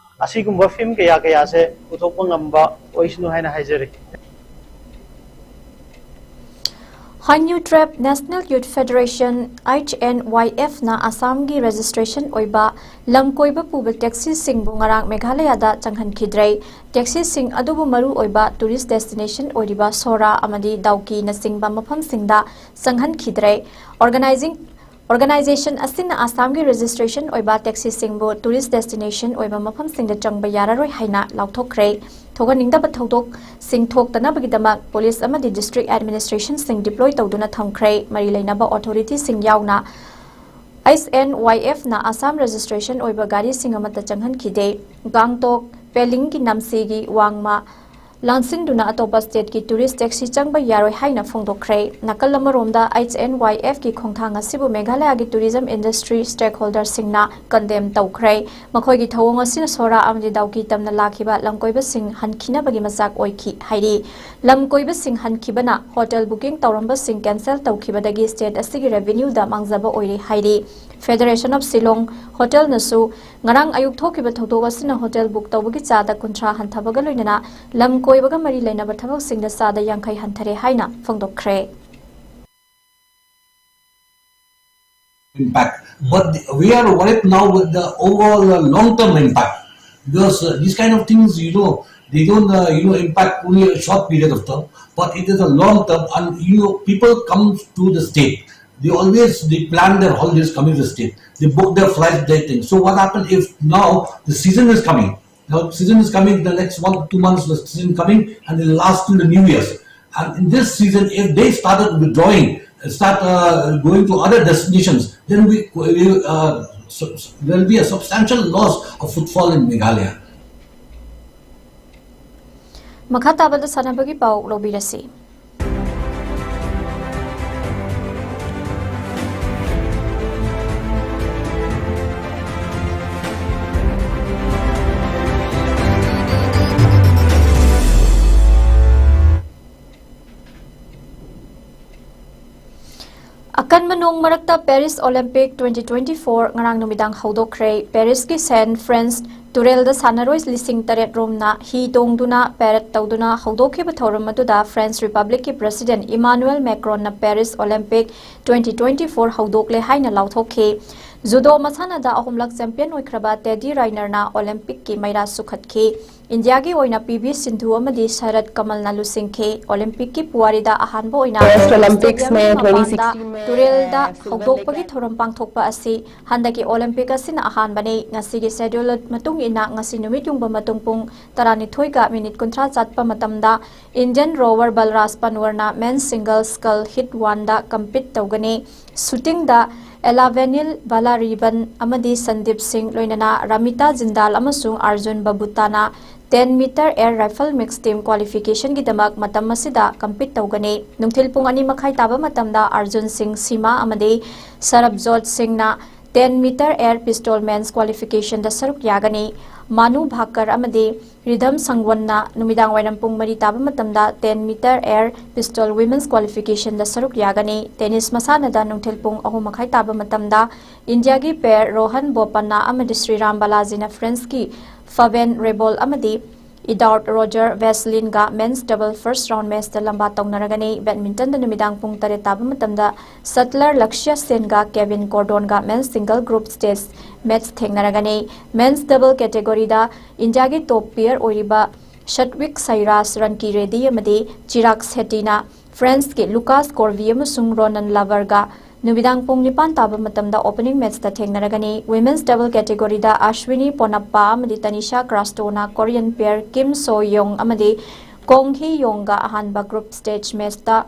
ꯑꯁꯤꯒꯨꯝꯕ ꯐꯤꯜꯝ ꯀꯌꯥ ꯀꯌꯥꯁꯦ ꯄꯨꯊꯣꯛꯄ ꯉꯝꯕ ꯑꯣꯏꯁꯅꯨ ꯍꯥꯏꯅ ꯍꯥꯏꯖꯔꯤ꯫ Hanyu Tribe National Youth Federation, H N Y F, ꯅ ꯑꯁꯥꯝꯒꯤ registration ꯑꯣꯏꯕ ꯂꯝ ꯀꯣꯏꯕ ꯄꯨꯕ taxi ꯁꯤꯡꯕꯨ ꯉꯔꯥꯡ ꯃꯦꯘꯥꯂꯌꯥꯗ ꯆꯪꯍꯟꯈꯤꯗ꯭ꯔꯦ꯫ Taxi ꯁꯤꯡ ꯑꯗꯨꯕꯨ ꯃꯔꯨ ꯑꯣꯏꯕ tourist destination ꯑꯣꯏꯔꯤꯕ ꯁꯣꯔꯥ ꯑꯃꯗꯤ ꯗꯥꯎꯀꯤꯅꯆꯤꯡꯕ ꯃꯐꯝꯁꯤꯡꯗ ꯆꯪꯍꯟꯈꯤꯗ꯭ꯔꯦ꯫ Organizing, organization ꯑꯁꯤꯅ ꯑꯁꯥꯝꯒꯤ registration ꯑꯣꯏꯕ taxi ꯁꯤꯡꯕꯨ tourist destination ꯑꯣꯏꯕ ꯃꯐꯝꯁꯤꯡꯗ ꯆꯪꯕ ꯌꯥꯔꯔꯣꯏ ꯍꯥꯏꯅ ꯂꯥꯎꯊꯣꯛꯈ꯭ꯔꯦ꯫ ꯊꯣꯛꯍꯟꯅꯤꯡꯗꯕ ꯊꯧꯗꯣꯛꯁꯤꯡ ꯊꯣꯛꯇꯅꯕꯒꯤꯗꯃꯛ police ꯑꯃꯗꯤ district administration ꯁꯤꯡ deploy ꯇꯧꯗꯨꯅ ꯊꯝꯈ꯭ꯔꯦ꯫ ꯃꯔꯤ ꯂꯩꯅꯕ authority ꯁꯤꯡ ꯌꯥꯎꯅ H N Y F ꯅ ꯑꯁꯥꯝ registration ꯑꯣꯏꯕ ꯒꯥꯔꯤꯁꯤꯡ ꯑꯃꯠꯇ ꯆꯪꯍꯟꯈꯤꯗꯦ꯫ ꯒꯥꯡꯇꯣꯛ, ꯄꯦꯂꯤꯡꯒꯤ ꯅꯝꯁꯤꯒꯤ ꯋꯥꯡꯃ ꯂꯥꯟꯁꯤꯟꯗꯨꯅ ꯑꯇꯣꯞꯄ state ꯀꯤ tourist taxi ꯆꯪꯕ ꯌꯥꯔꯣꯏ ꯍꯥꯏꯅ ꯐꯣꯡꯗꯣꯛꯈ꯭ꯔꯦ꯫ ꯅꯥꯀꯜ ꯑꯃꯔꯣꯝꯗ, H N Y F ꯀꯤ ꯈꯣꯡꯊꯥꯡ ꯑꯁꯤꯕꯨ ꯃꯦꯘꯥꯂꯌꯥꯒꯤ tourism industry stakeholder ꯁꯤꯡꯅ condemn ꯇꯧꯈ꯭ꯔꯦ꯫ ꯃꯈꯣꯏꯒꯤ ꯊꯧꯑꯣꯡ ꯑꯁꯤꯅ ꯁꯣꯔꯥ ꯑꯃꯗꯤ ꯗꯥꯎꯀꯤ ꯇꯝꯅ ꯂꯥꯛꯈꯤꯕ ꯂꯝꯀꯣꯏꯕꯁꯤꯡ ꯍꯟꯈꯤꯅꯕꯒꯤ ꯃꯆꯥꯛ ꯑꯣꯏꯈꯤ ꯍꯥꯏꯔꯤ꯫ ꯂꯝꯀꯣꯏꯕꯁꯤꯡ ꯍꯟꯈꯤꯕꯅ hotel booking ꯇꯧꯔꯝꯕꯁꯤꯡ cancel ꯇꯧꯈꯤꯕꯗꯒꯤ state ꯑꯁꯤꯒꯤ revenue ꯗ ꯃꯥꯡꯖꯕ ꯑꯣꯏꯔꯦ ꯍꯥꯏꯔꯤ꯫ Federation of Shillong Hotel ꯅꯁꯨ ꯉꯔꯥꯡ ꯑꯌꯨꯛ ꯊꯣꯛꯈꯤꯕ ꯊꯧꯗꯣꯛ ꯑꯁꯤꯅ hotel book ꯇꯧꯕꯒꯤ ꯆꯥꯗ ꯀꯨꯟꯊ꯭ꯔꯥ ꯍꯟꯊꯕꯒ ꯂꯣꯏꯅꯅ ꯂꯝ ꯀꯣꯏꯕꯒ ꯃꯔꯤ ꯂꯩꯅꯕ ꯊꯕꯛꯁꯤꯡꯗ ꯆꯥꯗ ꯌꯥꯡꯈꯩ ꯍꯟꯊꯔꯦ ꯍꯥꯏꯅ ꯐꯣꯡꯗꯣꯛꯈ꯭ꯔꯦ꯫ Impact. But we are worried now with the overall uh, long-term impact. Because uh, these kind of things, you know, they don't, uh, you know, impact only a short period of time, but it is a long term, and you know, people come to the state. They always they plan their holidays coming to the state. They book their flights, they think. So what happened if now the season is coming? Now season is coming. The next one two months the season coming, and it will last till the New Year's. And in this season, if they started withdrawing, start uh, going to other destinations, then we, we uh, so, so there will be a substantial loss of footfall in Meghalaya. ꯃꯈꯥ ꯇꯥꯕꯗ ꯁꯥꯟꯅꯕꯒꯤ ꯄꯥꯎ ꯂꯧꯕꯤꯔꯁꯤ꯫ ꯑꯀꯟꯕ ꯅꯣꯡ ꯃꯔꯛꯇ Paris Olympic twenty twenty-four ꯉꯔꯥꯡ ꯅꯨꯃꯤꯗꯥꯡ ꯍꯧꯗꯣꯛꯈ꯭ꯔꯦ꯫ Parisꯀꯤ Saint Franz ꯇꯨꯔꯦꯜꯗ ꯁꯥꯟꯅꯔꯣꯏ ꯂꯤꯁꯤꯡ ꯇꯔꯦꯠ ꯔꯣꯝꯅ ꯍꯤ ꯇꯣꯡꯗꯨꯅ parade ꯇꯧꯗꯨꯅ ꯍꯧꯗꯣꯛꯈꯤꯕ ꯊꯧꯔꯝ ꯑꯗꯨꯗ French Republicꯀꯤ President Emmanuel Macronꯅ Paris Olympic twenty twenty-four ꯍꯧꯗꯣꯛꯂꯦ ꯍꯥꯏꯅ ꯂꯥꯎꯊꯣꯛꯈꯤ꯫ Judo ꯃꯁꯥꯟꯅꯗ ꯑꯍꯨꯝꯂꯛ champion ꯑꯣꯏꯈ꯭ꯔꯕ Teddy Riner ꯅ Olympicꯀꯤ ꯃꯩꯔꯥ ꯁꯨꯈꯠꯈꯤ꯫ ꯏꯟꯗꯤꯌꯥꯒꯤ ꯑꯣꯏꯅ ꯄꯤ ꯚꯤ ꯁꯤꯟꯙꯨ ꯑꯃꯗꯤ ꯁꯔꯠ ꯀꯃꯜꯅ ꯂꯨꯆꯤꯡꯈꯤ꯫ Olympicꯀꯤ ꯄꯨꯋꯥꯔꯤꯗ ꯑꯍꯥꯟꯕ ꯑꯣꯏꯅ First Olympics stadiumꯒꯤ ꯃꯦ ꯃꯄꯥꯟꯗ twenty sixteen ꯃꯦ ꯇꯨꯔꯦꯜꯗ ꯍꯧꯗꯣꯛꯄꯒꯤ ꯊꯧꯔꯝ ꯄꯥꯡꯊꯣꯛꯄ ꯑꯁꯤ ꯍꯟꯗꯛꯀꯤ Olympic ꯑꯁꯤꯅ ꯑꯍꯥꯟꯕꯅꯤ꯫ ꯉꯁꯤꯒꯤ schedule ꯃꯇꯨꯡ ꯏꯟꯅ ꯉꯁꯤ ꯅꯨꯃꯤꯠ ꯌꯨꯡꯕ ꯃꯇꯨꯡ ꯄꯨꯡ ꯇꯔꯥꯅꯤꯊꯣꯏꯒ minute ꯀꯨꯟꯊ꯭ꯔꯥ ꯆꯠꯄ ꯃꯇꯝꯗ Indian rower ꯕꯜꯔꯥꯖ ꯄꯟꯋꯔꯅ men's single scull hit oneꯗ compete ꯇꯧꯒꯅꯤ꯫ Shootingꯗ Elavenil Valariban ꯑꯃꯗꯤ ꯁꯟꯗꯤꯞ ꯁꯤꯡ, ꯂꯣꯏꯅꯅ ꯔꯥꯃꯤꯇꯥ ꯖꯤꯟꯗꯥꯜ ꯑꯃꯁꯨꯡ Arjun ꯕꯕꯨꯇꯥꯅ ten meter air rifle mixed team qualificationꯒꯤꯗꯃꯛ ꯃꯇꯝ ꯑꯁꯤꯗ compete ꯇꯧꯒꯅꯤ꯫ ꯅꯨꯡꯊꯤꯜ ꯄꯨꯡ ꯑꯅꯤ ꯃꯈꯥꯏ ꯇꯥꯕ ꯃꯇꯝꯗ ꯑꯥꯔꯖꯨꯟ ꯁꯤꯡ ꯁꯤꯃꯥ ꯑꯃꯗꯤ ꯁꯔꯕꯖꯣꯠ ꯁꯤꯡꯅ ten meter air pistol men's qualificationꯗ ꯁꯔꯨꯛ ꯌꯥꯒꯅꯤ꯫ ꯃꯥꯅꯨ ꯚꯥꯀꯔ ꯑꯃꯗꯤ ꯔꯤꯙꯝ ꯁꯪꯋꯟꯅ ꯅꯨꯃꯤꯗꯥꯡ ꯋꯥꯏꯔꯝ ꯄꯨꯡ ꯃꯔꯤ ꯇꯥꯕ ꯃꯇꯝꯗ ten meter air pistol women's qualificationꯗ ꯁꯔꯨꯛ ꯌꯥꯒꯅꯤ꯫ Tennis ꯃꯁꯥꯟꯅꯗ ꯅꯨꯡꯊꯤꯜ ꯄꯨꯡ ꯑꯍꯨꯝ ꯃꯈꯥꯏ ꯇꯥꯕ ꯃꯇꯝꯗ ꯏꯟꯗꯤꯌꯥꯒꯤ pair ꯔꯣꯍꯟ ꯕꯣꯄꯟꯅ ꯑꯃꯗꯤ ꯁ꯭ꯔꯤꯔꯥꯝ ꯕꯥꯂꯥꯖꯤꯅ Franceꯀꯤ Fabian Rebol ꯑꯃꯗꯤ Eduard Roger Veslinꯒ men's double first round matchꯇ ꯂꯝꯕꯥ ꯇꯧꯅꯔꯒꯅꯤ꯫ Badmintonꯗ ꯅꯨꯃꯤꯗꯥꯡ ꯄꯨꯡ ꯇꯔꯦꯠ ꯇꯥꯕ ꯃꯇꯝꯗ Shuttler Lakshya Senꯒ Kevin Gordonꯒ men's single group stage match ꯊꯦꯡꯅꯔꯒꯅꯤ꯫ Men's double categoryꯗ ꯏꯟꯗꯤꯌꯥꯒꯤ top pair ꯑꯣꯏꯔꯤꯕ ꯁꯠꯋꯤꯛ ꯁꯩꯔꯥꯖ ꯔꯟꯀꯤ ꯔꯦꯗꯤ ꯑꯃꯗꯤ ꯆꯤꯔꯥꯛ ꯁꯦꯇꯤꯅ Franceꯀꯤ Lucas Corvi ꯑꯃꯁꯨꯡ Ronan Laverꯒ ꯅꯨꯃꯤꯗꯥꯡ ꯄꯨꯡ ꯅꯤꯄꯥꯟ ꯇꯥꯕ ꯃꯇꯝꯗ opening matchꯇ ꯊꯦꯡꯅꯔꯒꯅꯤ꯫ Women's double categoryꯗ Ashwini Ponappa ꯑꯃꯗꯤ Tanisha Crastoꯅ Korean pair Kim So Young ꯑꯃꯗꯤ Kong Hee Youngꯒ ꯑꯍꯥꯟꯕ group stage matchꯇ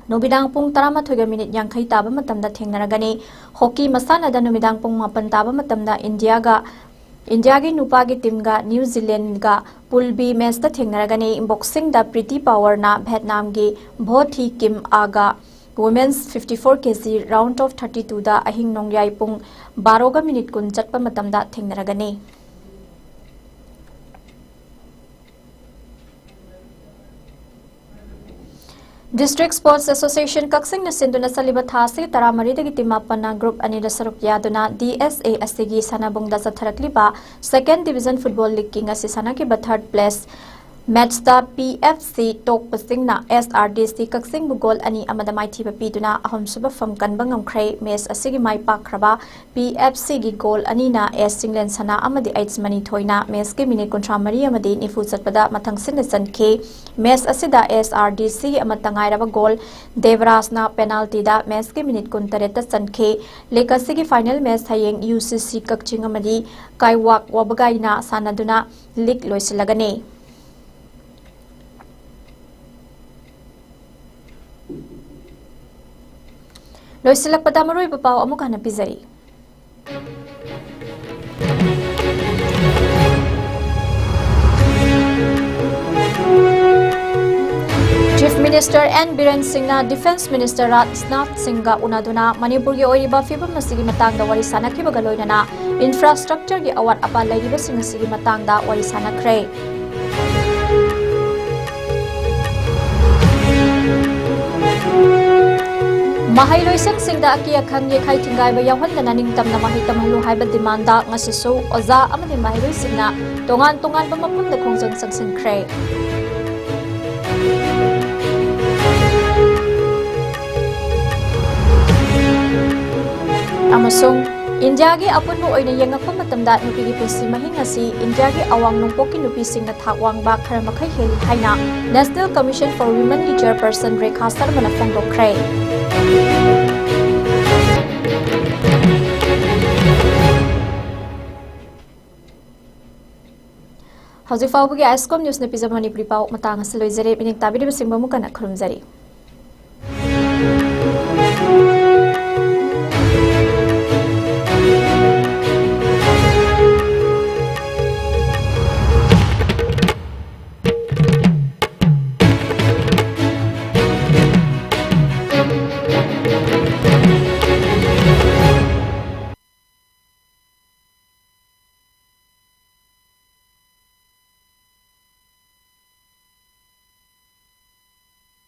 ꯅꯨꯃꯤꯗꯥꯡ ꯄꯨꯡ ꯇꯔꯥꯃꯥꯊꯣꯏꯒ minute ꯌꯥꯡꯈꯩ ꯇꯥꯕ ꯃꯇꯝꯗ ꯊꯦꯡꯅꯔꯒꯅꯤ꯫ Hockey ꯃꯁꯥꯟꯅꯗ ꯅꯨꯃꯤꯗꯥꯡ ꯄꯨꯡ ꯃꯥꯄꯟ ꯇꯥꯕ ꯃꯇꯝꯗ ꯏꯟꯗꯤꯌꯥꯒ, ꯏꯟꯗꯤꯌꯥꯒꯤ ꯅꯨꯄꯥꯒꯤ teamꯒ New Zealandꯒ Pool B matchꯇ ꯊꯦꯡꯅꯔꯒꯅꯤ꯫ Boxingꯗ Priti Powerꯅ Vietnamꯒꯤ Vo Thi Kim Aga women's fifty four K G round of thirty twoꯗ ꯑꯍꯤꯡ ꯅꯣꯡꯌꯥꯏ ꯄꯨꯡ ꯕꯥꯔꯣꯒ minute ꯀꯨꯟ ꯆꯠꯄ ꯃꯇꯝꯗ ꯊꯦꯡꯅꯔꯒꯅꯤ꯫ District Sports Association ꯀꯛꯆꯤꯡꯅ ꯁꯤꯟꯗꯨꯅ ꯆꯠꯂꯤꯕ ꯊꯥ ꯑꯁꯤꯒꯤ ꯇꯔꯥꯃꯔꯤꯗꯒꯤ team ꯃꯥꯄꯟꯅ group ꯑꯅꯤꯗ ꯁꯔꯨꯛ ꯌꯥꯗꯨꯅ D S A ꯑꯁꯤꯒꯤ ꯁꯥꯟꯅꯕꯨꯡꯗ ꯆꯠꯊꯔꯛꯂꯤꯕ Second Division Football League ꯀꯤ ꯉꯁꯤ ꯁꯥꯟꯅꯈꯤꯕ third place match ꯇ P F C ꯇꯣꯛꯄꯁꯤꯡꯅ S R D C ꯀꯛꯆꯤꯡꯕꯨ goal ꯑꯅꯤ ꯑꯃꯗ ꯃꯥꯏꯊꯤꯕ ꯄꯤꯗꯨꯅ ꯑꯍꯨꯝꯁꯨꯕ ꯐꯝ ꯀꯟꯕ ꯉꯝꯈ꯭ꯔꯦ꯫ Match ꯑꯁꯤꯒꯤ ꯃꯥꯏ ꯄꯥꯛꯈ꯭ꯔꯕ P F C ꯒꯤ goal ꯑꯅꯤꯅ S ꯆꯤꯡꯂꯦꯟ ꯁꯅꯥ ꯑꯃꯗꯤ H ꯃꯅꯤꯊꯣꯏꯅ match ꯀꯤ minute ꯀꯨꯟꯊ꯭ꯔꯥ ꯃꯔꯤ ꯑꯃꯗꯤ ꯅꯤꯐꯨ ꯆꯠꯄꯗ ꯃꯊꯪꯁꯤꯠꯅ ꯆꯟꯈꯤ꯫ Match ꯑꯁꯤꯗ S R D C ꯒꯤ ꯑꯃꯠꯇ ꯉꯥꯏꯔꯕ goal ꯗꯦꯕꯔꯥꯖꯅ penalty ꯗ match ꯀꯤ minute ꯀꯨꯟꯇꯔꯦꯠꯇ ꯆꯟꯈꯤ꯫ League ꯑꯁꯤꯒꯤ final match ꯍꯌꯦꯡ U C C ꯀꯛꯆꯤꯡ ꯑꯃꯗꯤ ꯀꯥꯏꯋꯥꯛ ꯋꯥꯕꯒꯥꯏꯅ ꯁꯥꯟꯅꯗꯨꯅ league ꯂꯣꯏꯁꯤꯜꯂꯒꯅꯤ꯫ ꯂꯣꯏꯁꯤꯜꯂꯛꯄꯗ ꯃꯔꯨꯑꯣꯏꯕ ꯄꯥꯎ ꯑꯃꯨꯛ ꯍꯟꯅ ꯄꯤꯖꯔꯤ꯫ Chief Minister N ꯕꯤꯔꯦꯟ ꯁꯤꯡꯅ Defence Minister ꯔꯥꯖꯅꯥꯊ ꯁꯤꯡꯒ ꯎꯅꯗꯨꯅ ꯃꯅꯤꯄꯨꯔꯒꯤ ꯑꯣꯏꯔꯤꯕ ꯐꯤꯕꯝ ꯑꯁꯤꯒꯤ ꯃꯇꯥꯡꯗ ꯋꯥꯔꯤ ꯁꯥꯟꯅꯈꯤꯕꯒ ꯂꯣꯏꯅꯅ infrastructure ꯒꯤ ꯑꯋꯥꯠ ꯑꯄꯥ ꯂꯩꯔꯤꯕꯁꯤꯡ ꯑꯁꯤꯒꯤ ꯃꯇꯥꯡꯗ ꯋꯥꯔꯤ ꯁꯥꯟꯅꯈ꯭ꯔꯦ꯫ ꯃꯍꯩꯔꯣꯏꯁꯪꯁꯤꯡꯗ ꯑꯀꯤ ꯑꯈꯪ, ꯌꯩꯈꯥꯏ ꯊꯤꯡꯒꯥꯏꯕ ꯌꯥꯎꯍꯟꯗꯅ ꯅꯤꯡꯇꯝꯅ ꯃꯍꯩ ꯇꯝꯍꯜꯂꯨ ꯍꯥꯏꯕ demand ꯗ ꯉꯁꯤꯁꯨ ꯑꯣꯖꯥ ꯑꯃꯗꯤ ꯃꯍꯩꯔꯣꯏꯁꯤꯡꯅ ꯇꯣꯉꯥꯟ ꯇꯣꯉꯥꯟꯕ ꯃꯐꯝꯗ ꯈꯣꯡꯖꯪ ꯆꯪꯁꯤꯟꯈ꯭ꯔꯦ꯫ ꯑꯃꯁꯨꯡ ꯏꯟꯗꯤꯌꯥꯒꯤ ꯑꯄꯨꯟꯕ ꯑꯣꯏꯅ ꯌꯦꯡꯉꯛꯄ ꯃꯇꯝꯗ ꯅꯨꯄꯤꯒꯤ ꯄꯨꯟꯁꯤ ꯃꯍꯤꯡ ꯑꯁꯤ ꯏꯟꯗꯤꯌꯥꯒꯤ ꯑꯋꯥꯡ ꯅꯣꯡꯄꯣꯛꯀꯤ ꯅꯨꯄꯤꯁꯤꯡꯅ ꯊꯥꯛ ꯋꯥꯡꯕ ꯈꯔ ꯃꯈꯩ ꯍꯦꯜꯂꯤ ꯍꯥꯏꯅ National Commission for Women ꯒꯤ chairperson ꯔꯦꯈꯥ ꯁꯔꯃꯅ ꯐꯣꯡꯗꯣꯛꯈ꯭ꯔꯦ꯫ ꯍꯧꯖꯤꯛ ꯐꯥꯎꯕꯒꯤ ISCOM News ꯅ ꯄꯤꯖꯕ ꯃꯅꯤꯄꯨꯔꯤ ꯄꯥꯎ ꯃꯇꯥꯡ ꯑꯁꯤ ꯂꯣꯏꯖꯔꯦ꯫ ꯃꯤꯠꯌꯦꯡ ꯇꯥꯕꯤꯔꯤꯕꯁꯤꯡꯕꯨ ꯑꯃꯨꯛ ꯍꯟꯅ ꯈꯨꯔꯨꯝꯖꯔꯤ꯫